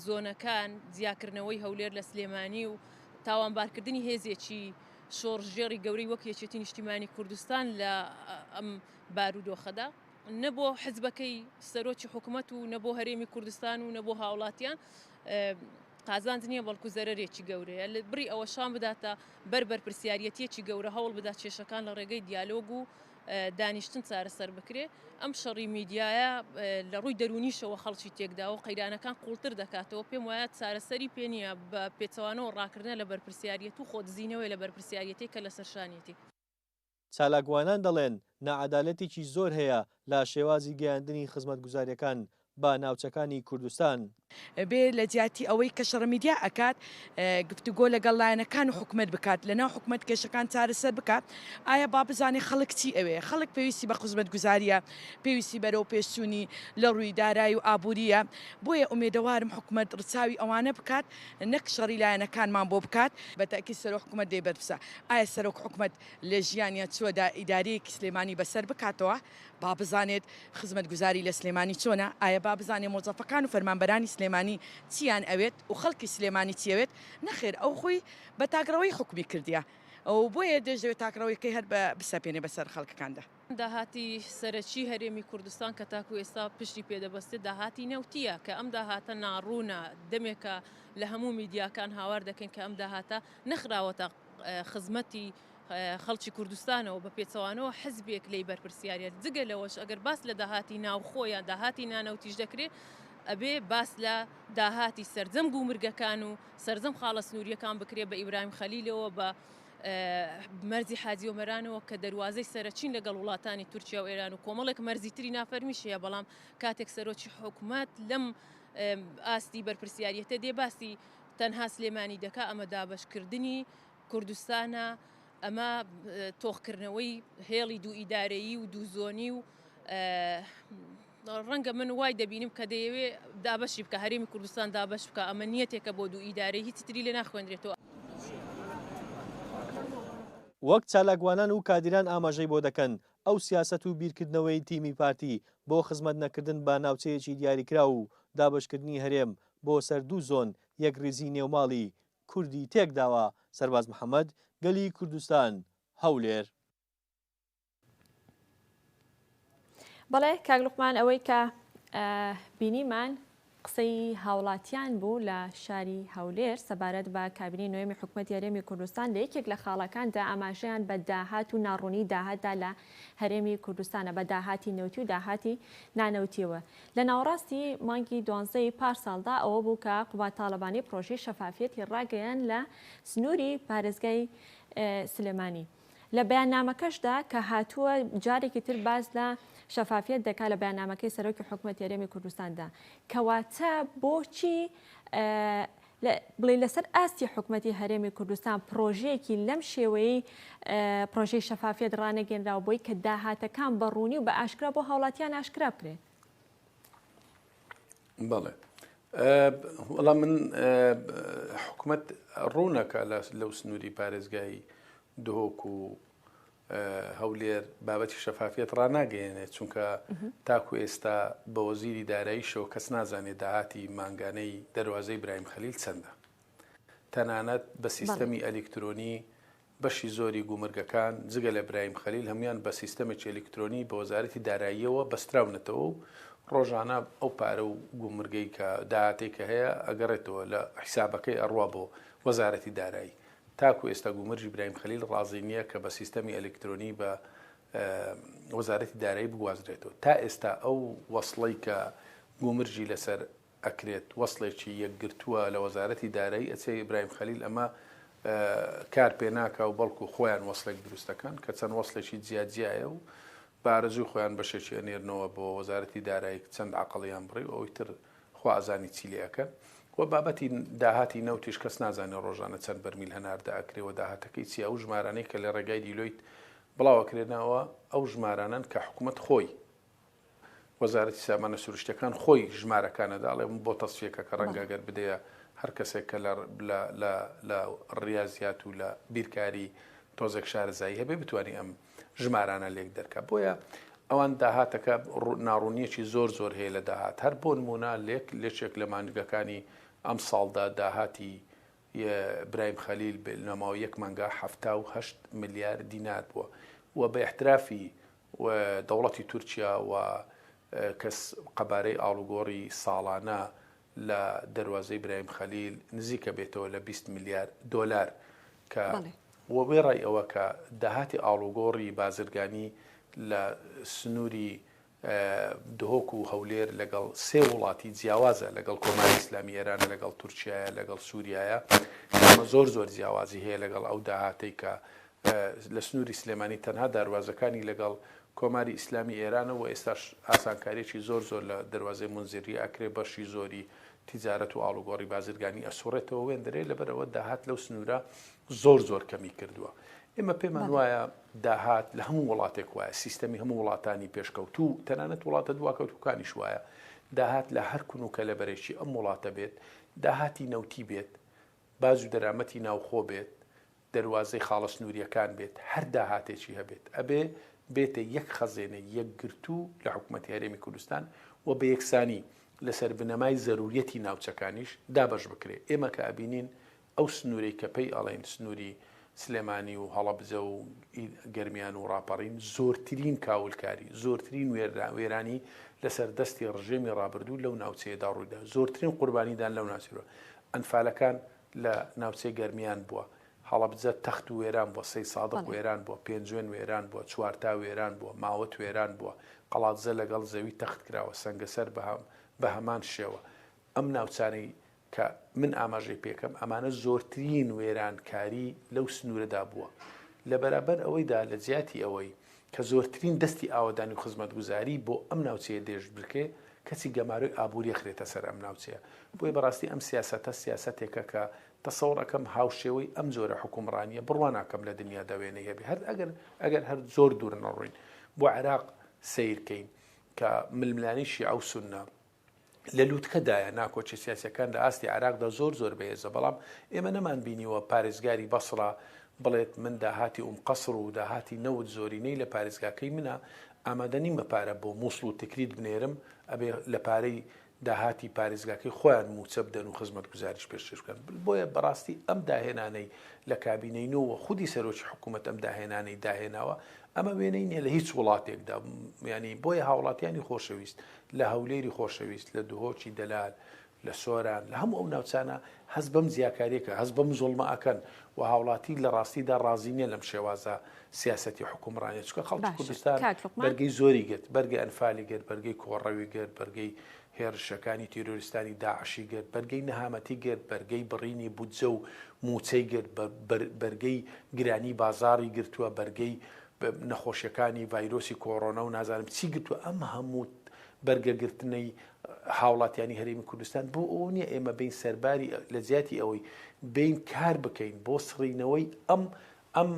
زۆنەکان جیاکردنەوەی هەولێر لە سلێمانی و تاوانبارکردنی هێزێکی شۆڕشگێڕی گەورەی وەک یەکێتی نیشتیمانی کوردستان لە ئەم بارودۆخەدا نە بۆ حزبەکەی سەرۆکی حکومەت و نە بۆ هەرێمی کوردستان و نە بۆ هاوڵاتیان قازانج نییە بەڵکو زەرەرێکی گەورەیە لە بری ئەوە شان بداتە بەر بەرپرسیارەتیەکی گەورە هەوڵ بدات کێشەکان لە ڕێگەی دیالۆگ و دانیشتن چارەسەر بکرێ ئەم شەڕی میدیایە لە ڕووی دەرونیشەوە خەڵکی تێکداوە قەیرانەکان قوڵتر دەکاتەوە پێم وایە چارەسەری پێ نییە بە پێچەوانەوە ڕاکردنە لە بەرپرسیارەت و خۆدزینەوەی لە بەرپرسیارەتی کە لەسەر شانیەتی. چالاکوانان دەڵێن، ناعەدالەتێکی زۆر هەیە لە شێوازی گەیاندنی خزمەتگوزارییەکان بە ناوچەکانی کوردستان. بێ لە جیاتی ئەوەی کە شەڕە میدیا ئەکات گفتوگۆ لەگەڵ لایەنەکان و حکومەت بکات لەناو حکومەت کێشەکان چارەسەر بکات ئایا با بزانێ خەڵک چی ئەوێ خەڵک پێویستی بە خزمەتگوزاریە پێویستی بەرەو پێشچوونی لە ڕووی دارای و ئابووریە بۆیە ئومێدەوارم حکومەت ڕچاوی ئەوانە بکات نەک شەڕی لایەنەکانمان بۆ بکات. بە تەئکید سەرۆک حکومەت لێی بەرپرسە. ئایا سەرۆک حکومەت لە ژیانیا چووە دا ئیدارەیەکی سلێمانی بەسەر بکاتەوە؟ با بزانێت خزمەتگوزاری لە سلێمانی چۆنە؟ ئایا با بزانێ مۆزەفەکان و فەرمانبەرانی سلێمانی چیان ئەوێت و خەڵکی سلێمانی چی ئەوێت؟ نەخێر ئەو خۆی بە تاکڕەوەی حوکمی کردیە و بۆیە دەشدەوێت تاکڕەوەیەکەی هەر بسەپێنێ بەسەر خەڵکەکاندا. داهاتی سەرەکی هەرێمی کوردستان کە تاکو ئێستا پشتی پێدەبەستێت داهاتی نەوتییە کە ئەم داهاتە ناڕوونە، دەمێکە لە هەموو میدیاکان هاوار دەکەین کە ئەم داهاتە نەخراوەتە خزمەتی خەڵکی کوردستانەوە، بە پێچەوانەوە حزبێک لێی بەرپرسیاریە. جگە لەوەش ئەگەر باس لە داهاتی ناوخۆ یان داهاتی نانەوتیش دەکرێت ئەبێ باس لە داهاتی سەرجەم گومرگەکان و سەرجەم خاڵە سنووریەکان بکرێت بە ئیبراهیم خەلیلەوە بە مەرزی حاجی ئۆمەرانەوە کە دەروازەی سەرەکین لەگەڵ وڵاتانی تورکیا و ئێران و کۆمەڵێک مەرزی تری نافەرمیش هەیە، بەڵام کاتێک سەرۆکی حکومەت لەم ئاستی بەرپرسیاریەتە دێ باسی تەنها سلێمانی دەکا، ئەمە دابەشکردنی کوردستانە. ئەمە تۆخکردنەوەی هێڵی دوو ئیدارەیی و دوو زۆنی و ڕەنگە من وای دەبینم کە دەیەوێ دابەشی بکە هەرێمی کوردستان دابەش بکە ئەمە نیەتێکە بۆ دوو ئیدارەی هیچی تری لێ ناخوێندرێتەوە. وەک چالاکوانان و کادیران ئاماژەی بۆ دەکەن، ئەو سیاسەت و بیرکردنەوەی تیمی پارتی بۆ خزمەت نەکردن بە ناوچەیەکی دیاریکراو و دابەشکردنی هەرێم بۆ سەر دوو زۆن یەکڕیزی نێوماڵی کوردی تێکداوە، سەرباز محەمەد، گەلی کوردستان، هەولێر. بەڵێ کاک لوقمان ئەوەی کە بینیمان قسەی هاوڵاتیان بوو لە شاری هەولێر سەبارەت بە کابینەی نۆیەمی حکومەتی هەرێمی کوردستان لە یەکێک لە خاڵەکاندا ئاماژەیان بە داهات و ناڕوونی داهاتدا لە هەرێمی کوردستانە بە داهاتی نەوتی و داهاتی نانەوتیەوە لە ناوەڕاستی مانگی دوانزەی پار ساڵدا ئەوە بوو کە قوباد تاڵەبانی پرۆژەی شەفافیەتی ڕاگەیان لە سنووری پارێزگای سلێمانی. لە بەیاننامەکەشدا کە هاتووە جارێکی تر باس لە شەفافیەت دەکات لە بەیاننامەکەی سەرۆکی حکومەتی هەرێمی کوردستاندا کەواتە بۆچی بڵێ لەسەر ئاستی حکومەتی هەرێمی کوردستان پرۆژەیەکی لەم شێوەیەی پرۆژەی شەفافیەت ڕانەگەنراو بۆی کە داهاتەکان بە ڕوونی و بە ئاشکرا بۆ هاوڵاتیان ئاشکرا بکرێت. بەڵێ وەڵا من حکومەت ڕوونەکە لەو سنووری پارێزگای دهۆک و هەولێر بابەتی شەفافیەت ڕناگەیەنێت چونکە تاکو ئێستا بە وەزیری داراییشەوە کەس نازانێت داهاتی مانگانەی دەروازەی برایم خەلیل چەندە تەنانەت بە سیستەمی ئەلیکترۆنی بەشی زۆری گومرگەکان جگە لە برایم خەلیل هەموویان بە سیستەمێکی ئەلیکترۆنی بە وەزارەتی داراییەوە بەستراونەتەوە و ڕۆژانە ئەو پارە و گومرگەی کە داهاتەی کە هەیە ئەگەڕێتەوە لە حیسابەکەی ئەڕوا بۆ وەزارەتی دارایی. تاکو ئێستا گومرگی برایم خەلیل ڕازی نییە کە بە سیستەمی ئەلیکترۆنی بە وەزارەتی دارایی بگوازرێتەوە. تا ئێستا ئەو وەسڵەی کە گومرگی لەسەر ئەکرێت وەسڵێکی یەکگرتووە لە وەزارەتی دارایی ئەچێ ئیبراهیم خەلیل ئەمە کار پێ ناکا و بەڵکو خۆیان وەسڵێک دروست دەکەن کە چەند وەسڵێکی جیا جیایە و بە ئارەزووی خۆیان بەشێکی ئەنێرنەوە بۆ وەزارەتی دارایی چەند عەقڵیان بڕی و ئەوی تر خوا ئەزانی چی لێ ئەکەن و بابەتی داهاتی نەوتیش کەس نازانێ ڕۆژانە چەند بەرمیل هەناردە ئەکرێ و داهاتەکەی چیە ئەو ژمارانەی کە لە ڕێگای دیلۆیت بڵاو ئەکرێنەوە ئەو ژمارانەن کە حکومەت خۆی وەزارەتی سامانە سروشتیەکان خۆی ژمارەکان ئەدا ئەڵێ بۆ تەسفیەکە کە ڕەنگە گەر بدەیە هەر کەسێک کە لە لە لە لە ڕیازیات و لە بیرکاری تۆزێک شارەزایی هەبێ بتوانێ ئەم ژمارانە لێک دەرکا بۆیە ئەوان داهاتەکە ناڕوونیەکی زۆر زۆر هەیە لە داهات هەر بۆ نمونە لێک لێکێک لە مانگەکانی ئەم ساڵدا داهاتی برایم خەلیل لە ماوەی یەک مانگا 78 ملیار دینار بووە و بە احترافی و دەوڵەتی تورکیا و کەس قەبارەی ئاڵوگۆڕی ساڵانە لە دەروازەی برایم خەلیل نزیکە بێتەوە لە 20 ملیار دۆلار کە و وێڕای ئەوە کە داهاتی ئاڵوگۆڕی بازرگانی لە سنووری دهۆک و هەولێر لەگەڵ سێ وڵاتی جیاوازە لەگەڵ کۆماری ئیسلامی ئێرانە لەگەڵ تورکیایە لەگەڵ سووریایە ئەمە زۆر زۆر جیاوازی هەیە لەگەڵ ئەو داهاتەی کە لە سنووری سلێمانی تەنها داروازەکانی لەگەڵ کۆماری ئیسلامی ئێرانە و ئێستاش ئاسانکاریەکی زۆر زۆر لە دەروازەی مونزیری ئەکرێ بەشی زۆری تیجارەت و ئاڵوگۆڕی بازرگانی ئەسوڕێتەوە وێندرێ لەبەرئەوە داهات لەو سنوورە زۆر زۆر کەمی کردووە ئێمە پێمان وایە داهات لە هەموو وڵاتێک وایە سیستەمی هەموو وڵاتانی پێشکەوتوو تەنانەت وڵاتە دواکەوتووکانیش وایە داهات لە هەر کون و کەلەبەرێکی ئەم وڵاتە بێت داهاتی نەوتی بێت باج و دەرامەتی ناوخۆ بێت، دەروازەی خاڵە سنوورییەکان بێت، هەر داهاتێکی هەبێت، ئەبێ بێتە یەک خەزێنەی یەکگرتوو لە حکومەتی هەرێمی کوردستان و بە یەکسانی لەسەر بنەمای زەروریەتی ناوچەکانیش دابەش بکرێ. ئێمە کە ئەبینین ئەو سنوورەی کە پێی ئەڵێین سنووری سلێمانی و هەڵەبجە و گەرمیان و ڕاپەڕین زۆرترین کاولکاری، زۆرترین وێرانی لەسەر دەستی ڕژێمی ڕابردوو لەو ناوچەیەدا ڕوویدا، زۆرترین قوربانیدان لەو ناوچەیە ئەنفالەکان لە ناوچەی گەرمیان بووە، هەڵەبجە تەخت وێران بووە، سەیدسادق وێران بووە، پێنجوێن وێران بووە، چوارتا وێران بووە، ماوەت وێران بووە، قەڵادزە لەگەڵ زەوی تەخت کراوە، سەنگەسەر بە هەمان شێوە. ئەم ناوچانەی کە من ئاماژەی پێکەم ئەمانە زۆرترین وێرانکاری لەو سنوورەدا بووە. لە بەرابەر ئەوەیدا لە جیاتی ئەوەی کە زۆرترین دەستی ئاوەدانی و خزمەتگوزاری بۆ ئەم ناوچەیە دێژ بکرێ، کەچی گەمارۆی ئابووری ئەخرێتە سەر ئەم ناوچەیە. بۆیە بەڕاستی ئەم سیاسەتە سیاسەتێکە کە تەسەوڕ ئەکەم هاوشێوەی ئەم جۆرە حوکمڕانییە بڕوا ناکەم لە دنیادا وێنەی هەبێ هەر ئەگەر ئەگەر هەر زۆر دوور نەڕۆین بۆ عێراق سەیر کەین کە ململانێی شیعە و سوننە لە لوتکەدایە، ناکۆکیە سیاسیەکان لە ئاستی عێراقدا زۆر زۆر بەهێزە، بەڵام ئێمە نەمان بینیوە پارێزگاری بەسڕە بڵێت من داهاتی ئوم قەسڕ و داهاتی نەوت زۆرینەی لە پارێزگاکەی منە ئامادە نیمە پارە بۆ موسڵ و تکریت بنێرم ئەبێ لە پارەی داهاتی پارێزگاکەی خۆیان مووچە بدەن و خزمەتگوزاریش پێشکەش بکەن. بۆیە بەڕاستی ئەم داهێنانەی لە کابینەی نۆ و خودی سەرۆکی حکوومەت ئەم داهێنانەی داهێناوە، ئەمە وێنەی نییە لە هیچ وڵاتێکدا. یانی بۆیە هاوڵاتیانی خۆشەویست لە هەولێری خۆشەویست، لە دهۆکی دەلال، لە سۆران، لە هەموو ئەو ناوچانە هەست بەم جیاکارییە کە هەست بەم زوڵمە ئەکەن و هاوڵاتی لە ڕاستیدا ڕازی نییە لەم شێوازە سیاسەتی حوکمڕانیە چونکە خەڵکی باشە کوردستان کاک لوقمان. بەرگەی زۆری گرت، بەرگەی ئەنفالی گرت، بەرگەی کۆڕەوی گرت، بەرگەی هێرشەکانی تیرۆریستانی داعشی گرت، بەرگەی نەهامەتی گرت، بەرگەی بڕینی بودجە و مووچەی گرت، بەرگەی گرانی بازاڕی گرتووە، بەرگەی نەخۆشیەکانی ڤایرۆسی کۆڕۆنا و نازانم چی گرتووە، ئەم هەموو بەرگەگرتنەی هاوڵاتیانی هەرێمی کوردستان بۆ ئەوە نییە ئێمە بین سەرباری لە جیاتی ئەوەی بین کار بکەین بۆ سڕینەوەی ئەم ئەم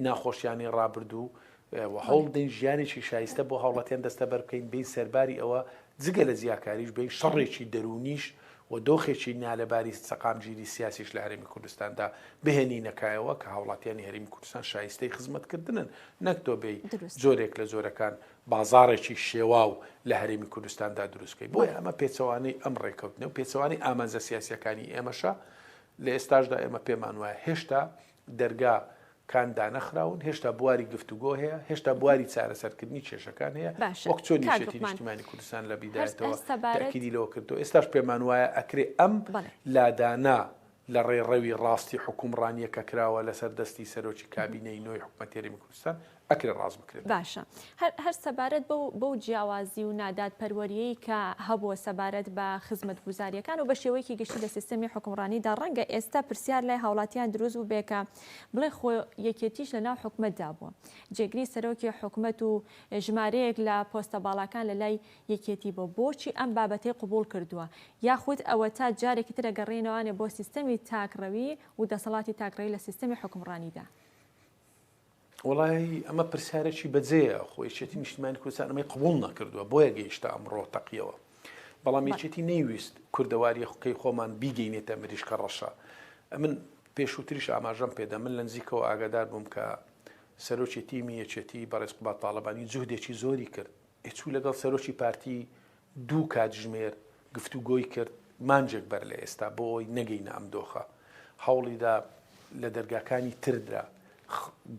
ناخۆشیانەی ڕابردوو و هەوڵ بدەین ژیانێکی شایستە بۆ هاوڵاتیان دەستەبەر بکەین، بێین سەرباری ئەوە جگە لە جیاکاریش بێین شەڕێکی دەروونیش و دۆخێکی نالەباری سەقامگیری سیاسیش لە هەرێمی کوردستاندا بهێنینە کایەوە کە هاوڵاتیانی هەرێمی کوردستان شایستەی خزمەتکردنن نەک تۆ بێی جۆرێک لە جۆرەکان بازاڕێکی شێواو لە هەرێمی کوردستاندا دروست بکەی. بۆیە ئەمە پێچەوانەی ئەم ڕێککەوتنە و پێچەوانەی ئامانجە سیاسییەکانی ئێمەشە. لە ئێستاشدا ئێمە پێمان وایە هێشتا دەرگا کان دانەخراون، هێشتا بواری گفتوگۆ هەیە، هێشتا بواری چارەسەرکردنی کێشەکان هەیە، باشە وەک چۆن کاک یەکێتی لوقمان نیشتیمانی کوردستان لە هەر بیدایەتەوە هەر سەبارەت تەئکیدی لەوە کردەوە، ئێستاش پێمان وایە ئەکرێ ئەم بەڵێ. لادانە لە ڕێڕەوی ڕاستی حوکمڕانییە کە کراوە لەسەر دەستی سەرۆکی کابینەی نۆی حکومەتی هەرێمی کوردستان ئەکرێ ڕاست بکرێتەوە. باشە هەر هەر سەبارەت بەو بەو جیاوازی و نادادپەروەرییەی کە هەبووە سەبارەت بە خزمەتگوزارییەکان و بە شێوەیەکی گشتی لە سیستەمی حوکمڕانیدا ڕەنگە ئێستا پرسیار لای هاوڵاتیان دروست بووبێ کە بڵێ خۆ یەکێتیش لە ناو حکومەتدا بووە جێگری سەرۆکی حکومەت و ژمارەیەک لە پۆستە باڵاکان لە لای یەکێتی بووە بۆچی ئەم بابەتەی قبوڵ کردووە یاخود ئەوەتا جارێکی تر ئەگەڕێینەوانێ بۆ سیستەمی تاکڕەوی و دەسەڵاتی تاکڕەوی لە سیستەمی حوکمڕانیدا؟ وەڵایی ئەمە پرسیارێکی بەجێیە، خۆ یەکێتی نیشتیمانی کوردستان ئەمەی قبوڵ نەکردووە بۆیە گەیشتە ئەمڕۆ تەقیەوە. بەڵام یەکێتی نەیویست کوردەواریەکەی خۆمان بیگەینێتە مریشکە ڕەشە. ئەمن پێشووتریش ئاماژەم پێدا من لە نزیکەوە ئاگادار بووم کە سەرۆکی تیمی یەکێتی بەڕێز قوباد تاڵەبانی جوهدێکی زۆری کرد چوو لەگەڵ سەرۆکی پارتی دوو کاتژمێر گفتوگۆی کرد مانگێک بەر لە ئێستا بۆ ئەوەی نەگەینە ئەم دۆخە هەوڵیدا لە دەرگاکانی تردرا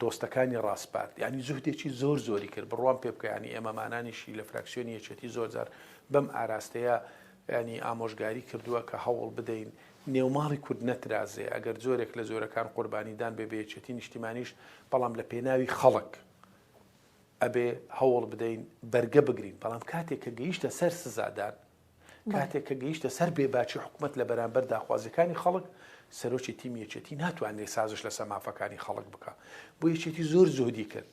دۆستەکانی ڕاسپارد یعنی جوهدێکی زۆر زۆری کرد بڕوام پێ بکە ینی ئێمەمانانیشی لە فراکسیۆنی یەکێتی زۆر جار بەم ئاراستەیە ینی ئامۆژگاری کردووە کە هەوڵ بدەین نێوماڵی کورد نەترازێ ئەگەر جۆرێک لە جۆرەکان قوربانیدان بێ بە یەکێتی نیشتیمانیش بەڵام لە پێناوی خەڵک ئەبێ هەوڵ بدەین بەرگە بگرین، بەڵام کاتێک کە گەیشتە سەر سزادان، کاتێک کە گەیشتە سەر بێباکی حکومەت لە بەرامبەر داخوازیەکانی خەڵک، سەرۆکی تیمی یەکێتی ناتوانێت سازش لەسەر مافەکانی خەڵک بکا. بۆ یەکێتی زۆر جوهدی کرد،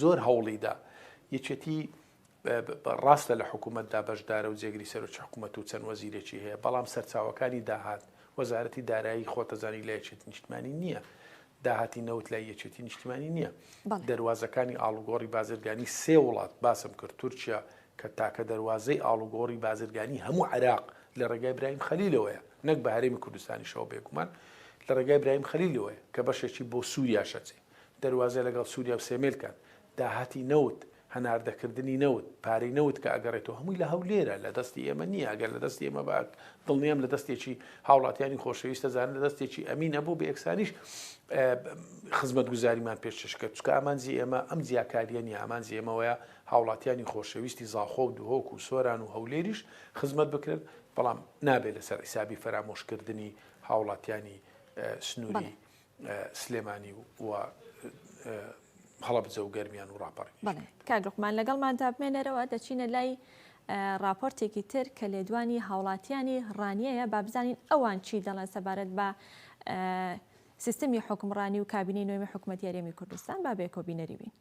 زۆر هەوڵی دا. یەکێتی ڕاستە لە حکوومەتدا بەشدارە و جێگری سەرۆکی حکوومەت و چەند وەزیرێکی هەیە، بەڵام سەرچاوەکانی داهات، وەزارەتی دارایی خۆتەزانی لە یەکێتی نیشتمانی نییە. داهاتی نەوت لای یەکێتی نیشتیمانی نییە. دەروازەکانی ئاڵوگۆڕی بازرگانی سێ وڵات باسم کرد، تورکیا کە تاکە دەروازەی ئاڵوگۆڕی بازرگانی هەموو عێراق لە ڕێگای برایم خەلیلەوەیە، نەک بە هەرێمی کوردستانیشەوە بێگومان لە ڕێگای برایم خەلیلەوەیە کە بەشێکی بۆ سووریاش ئەچێ. دەروازە لەگەڵ سووریا و سێمێلکان. داهاتی نەوت هەناردەکردنی نەوت، پارەی نەوت کە ئەگەڕێتەوە هەمووی لە هەولێرە، لە دەستی ئێمە نییە، ئەگەر لە دەستی ئێمە با دڵنیام لە دەستێکی هاوڵاتیانی خۆشەویست دەزانن لە دەستێکی ئەمین ئەبوو بە یەکسانیش خزمەتگوزاریمان پێشکەش کرد، چونکە ئامانجی ئێمە ئەم جیاکارییە نییە، ئامانجی ئێمەوەیە هاوڵاتیانی خۆشەویستی زاخۆ و دهۆک و سۆران و هەولێریش خزمەت بکرێن، بەڵام نابێت لەسەر حیسابی فەرامۆشکردنی هاوڵاتیانی سنووری سلێمانی و هەڵەبجە و گەرمیان و ڕاپەڕینیش بەڵێ کاک لوقمان لەگەڵماندا بمێنەرەوە دەچینە لای ڕاپۆرتێکی تر کە لێدوانی هاوڵاتیانی ڕانیەیە با بزانین ئەوان چی دەڵێن سەبارەت بە سیستمی حوکمڕانی و کابینەی نوێمی حکومەتی هەرێمی کوردستان با بێکۆ بینەری بین.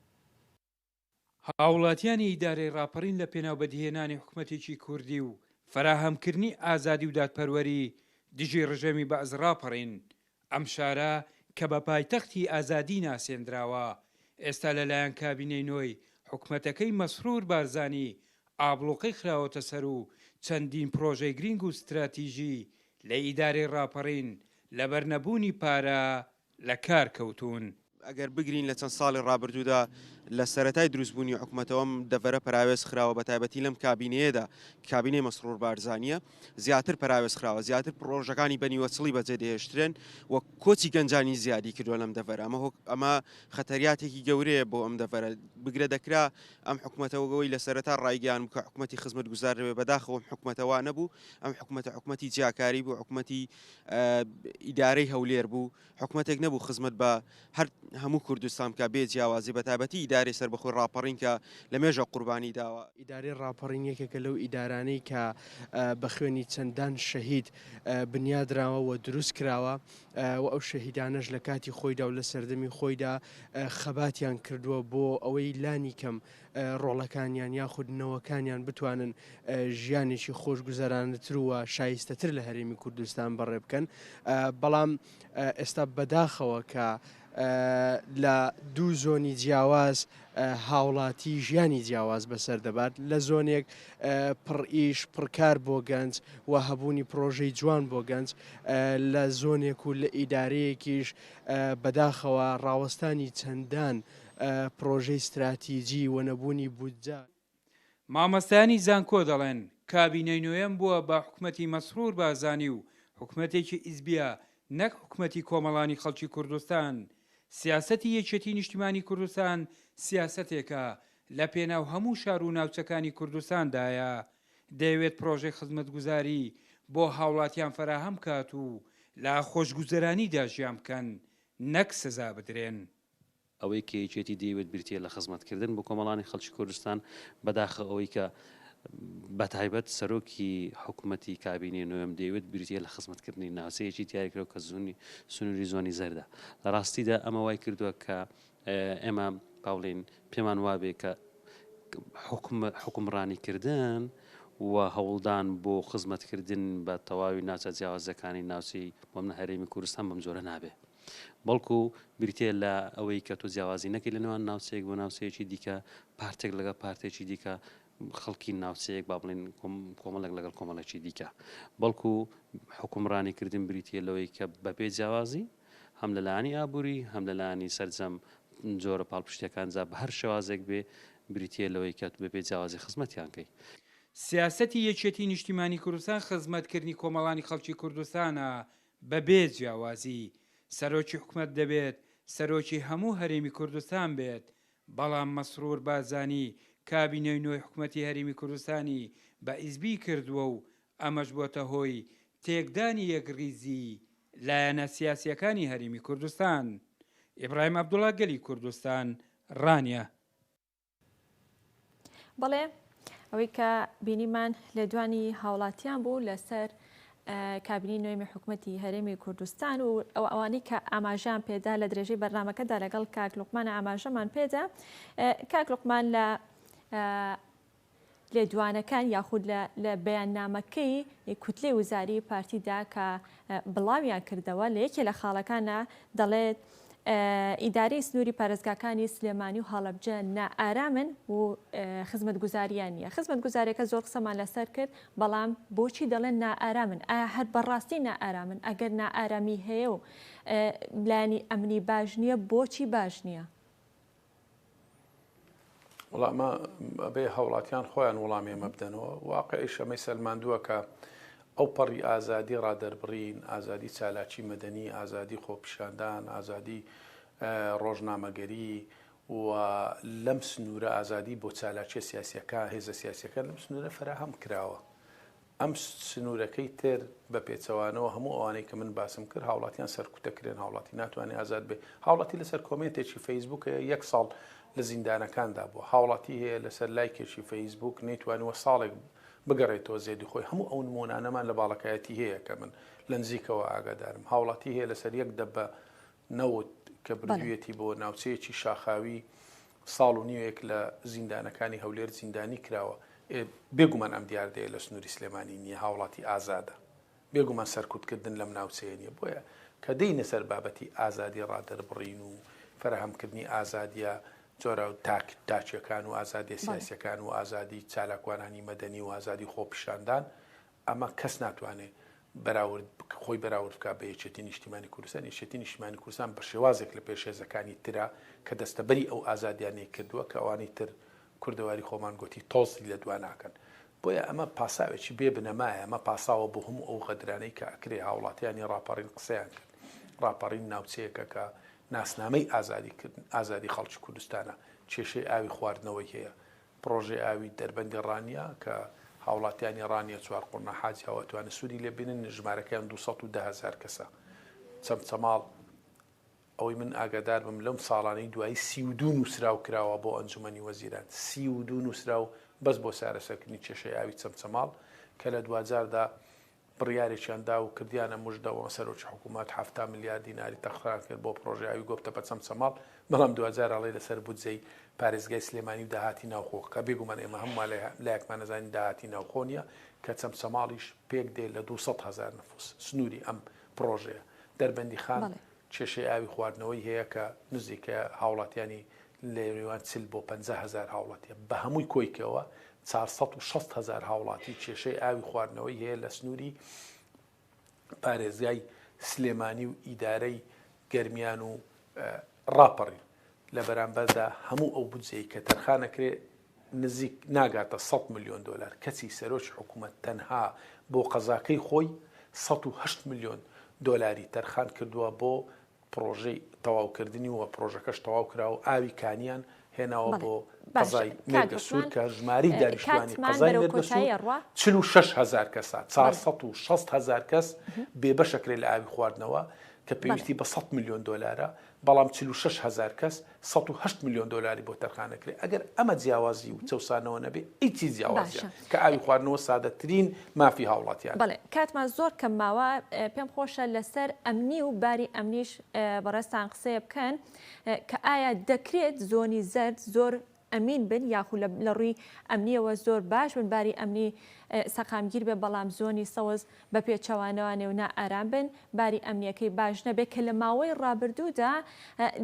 هاوڵاتیانی ئیدارەی ڕاپەڕین لە پێناو بەدیهێنانی حکومەتێکی کوردی و فەراهەمکردنی ئازادی و دادپەروەری دژی ڕژێمی بەعس ڕاپەڕین. ئەم شارە کە بە پایتەختی ئازادی ناسێندراوە، ئێستا لەلایەن کابینەی نۆی حکومەتەکەی مەسرور بارزانی ئابڵوقەی خراوەتە سەر و چەندین پڕۆژەی گرینگ و ستراتیژی لە ئیدارەی ڕاپەڕین لەبەر نەبوونی پارە لە کار کەوتوون. ئەگەر بگرین لە چەند ساڵی ڕابردوودا لە سەرەتای دروستبوونی حکومەتەوە ئەم دەڤەرە پەراوێز خراوە بەتایبەتی لەم کابینەیەدا کابینەی مەسرور بارزانییە زیاتر پەراوێز خراوە زیاتر پڕۆژەکانی بە نیوەچڵی بەجێ دەهێشترێن و کۆچی گەنجانی زیادی کردووە لەم دەڤەرە ئەمە ئەمە خەتەریاتێکی گەورەیە بۆ ئەم دەڤەرە بگرە دەکرا ئەم حکومەتە وەگەوەی لە سەرەتا ڕایگەیان بکە حکومەتی خزمەتگوزار دەبێ بەداخەوە ئەم حکومەتە وا نەبوو ئەم حکومەتە حکومەتی جیاکاری بوو حکومەتی ئیدارەی هەولێر بوو حکومەتێک نەبوو خزمەت بە هەر هەموو کوردستان بکا بێ جیاوازی بەتایبەتی ئیدارەی سەربەخۆی ڕاپەڕین کە لە مێژە قوربانی داوە. ئیدارەی ڕاپەڕین یەکێکە لەو ئیدارانەی کە بە خوێنی چەندان شەهید بنیادراوە و دروست کراوە و ئەو شەهیدانەش لە کاتی خۆیدا و لە سەردەمی خۆیدا خەباتیان کردووە بۆ ئەوەی لانی کەم ڕۆڵەکانیان یاخود نەوەکانیان بتوانن ژیانێکی خۆشگوزەرانەتر و شایستەتر لە هەرێمی کوردستان بەڕێ بکەن بەڵام ئێستا بەداخەوە کە لە دوو زۆنی جیاواز هاوڵاتی ژیانی جیاواز بەسەر دەبات لە زۆنێک پڕ ئیش پڕکار بۆ گەنج و هەبوونی پرۆژەی جوان بۆ گەنج لە زۆنێک و لە ئیدارەیەکیش بەداخەوە ڕاوەستانی چەندان پڕۆژەی ستراتیجی و نەبوونی بودجە. مامۆستایانی زانکۆ دەڵێن، کابینەی نۆیەم بووە بە حکومەتی مەسرور بارزانی و حکومەتێکی حیزبییە نەک حکومەتی کۆمەڵانی خەڵکی کوردستان. سیاسەتی یەکێتی نیشتیمانی کوردستان سیاسەتێکە لە پێناو هەموو شار و ناوچەکانی کوردستاندایە، دەیەوێت پڕۆژەی خزمەتگوزاری بۆ هاوڵاتیان فەراهەم بکات و لە خۆشگوزەرانیدا ژیان بکەن نەک سزا بدرێن. ئەوەی کە یەکێتی دەیوت بریتیە لە خزمەتکردن بۆ کۆمەڵانی خەڵکی کوردستان، بەداخەوە ئەوەی کە بەتایبەت سەرۆکی حکومەتی کابینەی نۆیەم دەیوت بریتیە لە خزمەتکردنی ناوچەیەکی دیاریکراو کە زۆنی سنووری زۆنی زەردە. لە ڕاستیدا ئەمە وای کردووە کە ئێمە با بڵێین پێمان وابێ کە حوکمڕانیکردن و هەوڵدان بۆ خزمەتکردن بە تەواوی ناوچە جیاوازەکانی ناوچەی بۆ منە هەرێمی کوردستان بەم جۆرە نابێ. بەڵکو بریتیە لە ئەوەی کە تۆ جیاوازی نەکەی لە نێوان ناوچەیەک بۆ ناوچەیەکی دیکە، پارتێک لەگەڵ پارتێکی دیکە، خەڵکی ناوچەیەک با بڵێین کۆمەڵێک لەگەڵ کۆمەڵێکی دیکە، بەڵکو حوکمڕانی کردن بریتیە لەوەی کە بەبێ جیاوازی هەم لە لایەنی ئابووری هەم لە لایەنی سەرجەم جۆرە پاڵپشتیەکان جا بە هەر شێوازێک بێ بریتیە لەوەی کە بەبێ جیاوازی خزمەتیان کەی. سیاسەتی یەکێتی نیشتیمانی کوردستان خزمەتکردنی کۆمەڵانی خەڵکی کوردستانە بەبێ جیاوازی، سەرۆکی حکومەت دەبێت سەرۆکی هەموو هەرێمی کوردستان بێت، بەڵام مەسرور بارزانی کابینەی نۆی حکومەتی هەرێمی کوردستانی بە ئیزبی کردووە و ئەمەش بۆتە هۆی تێکدانی یەکڕیزی لایەنە سیاسییەکانی هەرێمی کوردستان. ئیبراهیم عەبدوڵا گەلی کوردستان، ڕانیە. بەڵێ ئەوەی کە بینیمان لێدوانی هاوڵاتیان بوو لەسەر کابینی نوێمی حکوومەتی هەرێمی کوردستان و ئەو ئەوانەی کە ئاماژان پێدا لە درێژەی بەرنمەکەدا لەگەڵ کاک لوقمان ئاماژەمان پێدا کاک لوقمان لە لێدوانەکان یاخود لە بەیاننامەکەی کوتلەی وزاری پارتیدا کە بڵاویان کردەوە لە یەکێ لە خاڵەکانە دەڵێت ئیدارەی سنووری پارێزگاکانی سلێمانی و هەڵەبجە نائارامن و خزمەتگوزاریان نییە. خزمەتگوزاریەکە زۆر قسەمان لەسەر کرد، بەڵام بۆچی دەڵێن نائارامن؟ ئایا هەر بەڕاستی نائارامن؟ ئەگەر نائارامی هەیە و لایەنی ئەمنی باش نییە، بۆچی باش نییە؟ وەڵا ئەمە ئەبێ هاوڵاتیان خۆیان وەڵامی ئەمە بدەنەوە واقعیش ئەمەی سەلماندووە کە ئەو پەڕی ئازادی ڕادەربڕین ئازادی چالاکی مەدەنی ئازادی خۆپیشاندان ئازادی ڕۆژنامەگەری و لەم سنوورە ئازادی بۆ چالاکیە سیاسیەکە هێزە سیاسیەکان لەم سنوورە فەراهەم کراوە ئەم سنوورەکەی تر بە پێچەوانەوە هەموو ئەوانەی کە من باسم کرد هاوڵاتیان سەرکوتەکرێن هاوڵاتی ناتوانێت ئازاد بێ هاوڵاتی لەسەر کۆمێنتێکی فەیسبوک هەیە یەک ساڵ لە زیندانەکاندا بووە هاوڵاتی هەیە لەسەر لایکێکی فەیسبوک نەیتوانیوە ساڵێک بگەڕێتەوە زێدی خۆی هەموو ئەو نمونانەمان لە باڵەکایەتی هەیە کە من لە نزیکەوە ئاگادارم هاوڵاتی هەیە لەسەر یەک دەبە نەوت کە بردوویەتی بۆ ناوچەیەکی شاخاوی ساڵ و نیوێک لە زیندانەکانی هەولێر زیندانی کراوە. بێگومان ئەم دیاردەیە لە سنووری سلێمانی نییە، هاوڵاتی ئازادە. بێگومان سەرکوتکردن لەم ناوچەیە نیە. بۆیە کە دێینە سەر بابەتی ئازادی ڕادەربڕین و فەراهەمکردنی ئازادیە جۆراو تاک تاکیەکان و ئازادیە سیاسیەکان و ئازادی چالاکوانانی مەدەنی و ئازادی خۆپیشاندان ئەمە کەس ناتوانێ بەراورد خۆی بەراورد بکات بە یەکێتی نیشتیمانی کوردستان، یەکێتی نیشتیمانی کوردستان بە شێوازێک لە پێش هێزەکانی ترە کە دەستەبەری ئەو ئازادیانەی کردووە کە ئەوانی تر کوردەواری خۆمان گۆتی تۆزی لە دوا ناکەن. بۆیە ئەمە پاساوێکی بێ بنەمایە، ئەمە پاساوە بۆ هەموو ئەو غەدرانەی کە ئەکرێ، هاوڵاتیانی ڕاپەڕین قسەیان کرد، ڕاپەڕین ناوچەیەکە کە ناسنامەی ئازادی کردن ئازادی خەڵکی کوردستانە، کێشەی ئاوی خواردنەوەی هەیە، پڕۆژەی ئاوی دەربەندی ڕانیە کە هاوڵاتیانی ڕانیە چوارقوڕنە حاجیاوە ئەتوانن سوودی لێ بینن ژمارەکەیان 210 هەزار کەسە. چەمچەماڵ ئەوەی من ئاگادار بم لەم ساڵانەی دوایی 32 نووسراو کراوە بۆ ئەنجومەنی وەزیران 32 نووسراو بەس بۆ چارەسەرکردنی کێشەی ئاوی چەمچەماڵ کە لە دواجاردا بڕیارێکیان دا و کردیانە مژدە و سەرۆکی حکوومەت 70 ملیار دیناری تەرخان کرد بۆ پڕۆژەی ئاوی گۆپتەپە چەمچەماڵ، بەڵام دواجار ئەڵێ لەسەر بودجەی پارێزگای سلێمانی و داهاتی ناوخۆ کە بێگومان ئێمە هەموومان لایەکمان ئەزانین داهاتی ناوخۆ نییە کە چەمچەماڵیش پێک دێ لە 200 هەزار نفوس سنووری ئەم پڕۆژەیە. دەربەندیخان کێشەی ئاوی خواردنەوەی هەیە کە نزیکە هاوڵاتیانی لە نێوان 40 بۆ 50 هەزار هاوڵاتیە بە هەمووی کۆیکەوە 460 هەزار هاوڵاتی کێشەی ئاوی خواردنەوەی هەیە لە سنووری پارێزگای سلێمانی و ئیدارەی گەرمیان و ڕاپەڕین لە بەرامبەردا هەموو ئەو بودجەی کە تەرخانەکرێ نزیک ناگاتە 100 ملیۆن دۆلار کەچی سەرۆکی حکوومەت تەنها بۆ قەزاکەی خۆی 108 ملیۆن دۆلاری تەرخان کردووە بۆ پڕۆژەی تەواوکردنی و پڕۆژەکەش تەواو کرا و ئاوی کانیان هێناوە بۆ قەزای مێرگەسوور کە ژمارەی دانیشتوانی قەزای مێرگەسوور 46 هەزار کەسە 460 هەزار کەس بێبەشەکرێت لە ئاوی خواردنەوە کە پێویستی بە 100 ملیۆن دۆلارە بەڵام 46 هەزار کەس 108 ملیۆن دۆلاری بۆ تەرخان ئەکرێ ئەگەر ئەمە جیاوازی و چەوسانەوە نەبێ ئەی چی جیاوازیە کە ئاوی خواردنەوە سادەترین مافی هاوڵاتیانە. بەڵێ کاتمان زۆر کەم ماوە پێم خۆشە لەسەر ئەمنی و باری ئەمنیش بەڕێزتان قسەیە بکەن کە ئایا دەکرێت زۆنی زەرد زۆر ئەمین بن یاخو لە ڕووی ئەمنیەوە زۆر باش بن باری ئەمنی سەقامگیر بێ بەڵام زۆنی سەوز بە پێچەوانەوانێ و نائارام بن، باری ئەمنییەکەی باش نەبێ کە لە ماوەی ڕابردوودا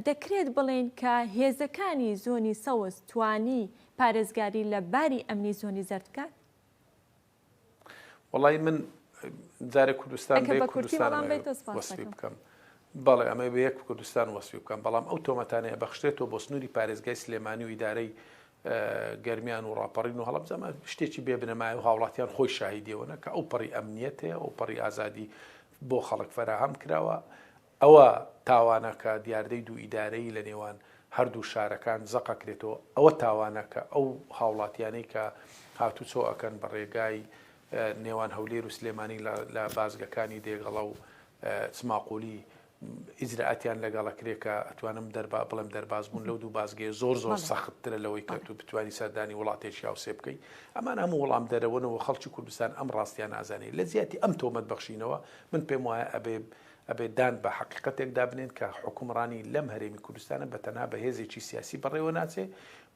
دەکرێت بڵێین کە هێزەکانی زۆنی سەوز توانی پارێزگاری لە باری ئەمنی زۆنی زەرد بکات؟ وەڵی من جارێ کوردستان ئەگەر بە بە یەک کورتی کوردستانم وەڵام ئەوێ بەیتەوە سپاست وەسفی دەکەم. بکەم بەڵێ ئەمەوێ بە یەک کوردستان وەسفی بکەم بەڵام ئەو تۆمەتانەی ئەبەخشرێتەوە بۆ سنووری پارێزگای سلێمانی و ئیدارەی گەرمیان و ڕاپەڕین و هەڵەبجە ئەمە شتێکی بێ بنەمایە و هاوڵاتیان خۆی شاهیدیەوەنە کە ئەو پەڕی ئەمنیەت هەیە ئەو پەڕی ئازادی بۆ خەڵک فەراهەم کراوە ئەوە تاوانە کە دیاردەی دوو ئیدارەیی لە نێوان هەردوو شارەکان زەقەکرێتەوە ئەوە تاوانە کە ئەو هاوڵاتیانەی کە هاتوچۆ ئەکەن بە ڕێگای نێوان هەولێر و سلێمانی لە بازگەکانی دێگەڵە و چماقولی ئیجرائاتیان لەگەڵ ئەکرێ کە ئەتوانم دەربا بڵێم دەرباز بوون لەو دوو بازگەیە زۆر زۆر سەخت ترە لەوەی کە تو بتوانی سەردانی وڵاتێکی هاوسێ بکەی ئەمان هەموو وەڵام دەرەوەنەوە خەڵکی کوردستان ئەم ڕاستیان نازانێ لە جیاتی ئەم تۆمەت بەخشینەوە من پێم وایە ئەبێ ئەبێ دان بە حەقیقەتێکدا بنێن کە حوکمڕانی لەم هەرێمی کوردستانە بە تەنها بە هێزێکی سیاسی بەڕێوە ناچێ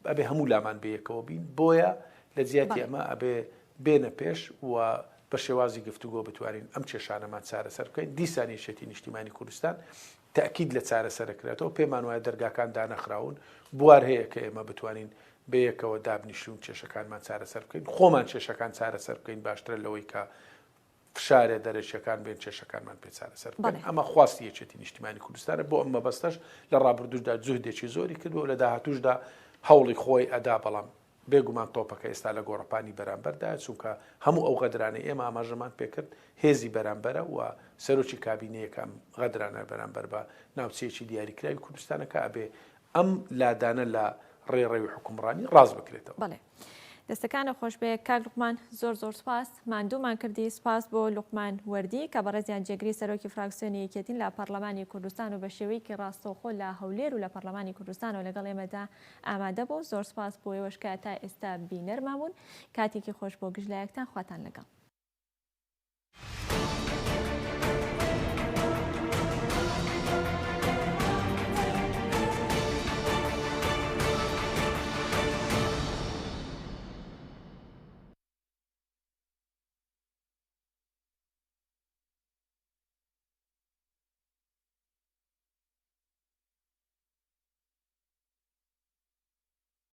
ئەبێ هەموو لامان بەیەکەوە بین بۆیە لە جیاتی ئەمە ئەبێ بێنە پێش و بە شێوازی گفتوگۆ بتوانین ئەم کێشانەمان چارەسەر بکەین، دیسان یەکێتی نیشتیمانی کوردستان تەئکید لە چارەسەر ئەکرێتەوە، پێمان وایە دەرگاکان دانەخراون، بوار هەیە کە ئێمە بتوانین بەیەکەوە دابنیشین و کێشەکانمان چارەسەر بکەین، خۆمان کێشەکان چارەسەر بکەین باشترە لەوەی کە فشارە دەرەکیەکان بێن کێشەکانمان پێ چارەسەر بکەن، ئەمە خواستی یەکێتی نیشتیمانی کوردستانە، بۆ ئەم مەبەستەش لە ڕابردووشدا جوهدێکی زۆری کردووە و لە داهاتووشدا هەوڵی خۆی ئەدا، بەڵام بێگومان تۆپەکە ئێستا لە گۆڕەپانی بەرامبەردایە، چونکە هەموو ئەو غەدرانەی ئێمە ئاماژەمان پێکرد هێزی بەرامبەرە و سەرۆکی کابینەیەکە ئەم غەدرانە بەرامبەر بە ناوچەیەکی دیاریکراوی کوردستانەکە ئەبێ ئەم لادانە لە ڕێڕەوی حوکمڕانی ڕاست بکرێتەوە. بەڵێ دەستەکانت خۆشبێ کاک لوقمان زۆر زۆر سوپاس ماندوومان کردی سوپاس بۆ لوقمان وەردی کە بەڕێزیان جێگری سەرۆکی فراکسیۆنی یەکێتین لە پەڕلەمانی کوردستان و بە شێوەیەکی ڕاستەوخۆ لە هەولێر و لە پەڕلەمانی کوردستانەوە لەگەڵ ئێمەدا ئامادە بوو زۆر سوپاس بۆ ئێوەش کە تا ئێستا بینەرمان بوون کاتێکی خۆش بۆ گشت لایەکتان خواتان لەگەڵ.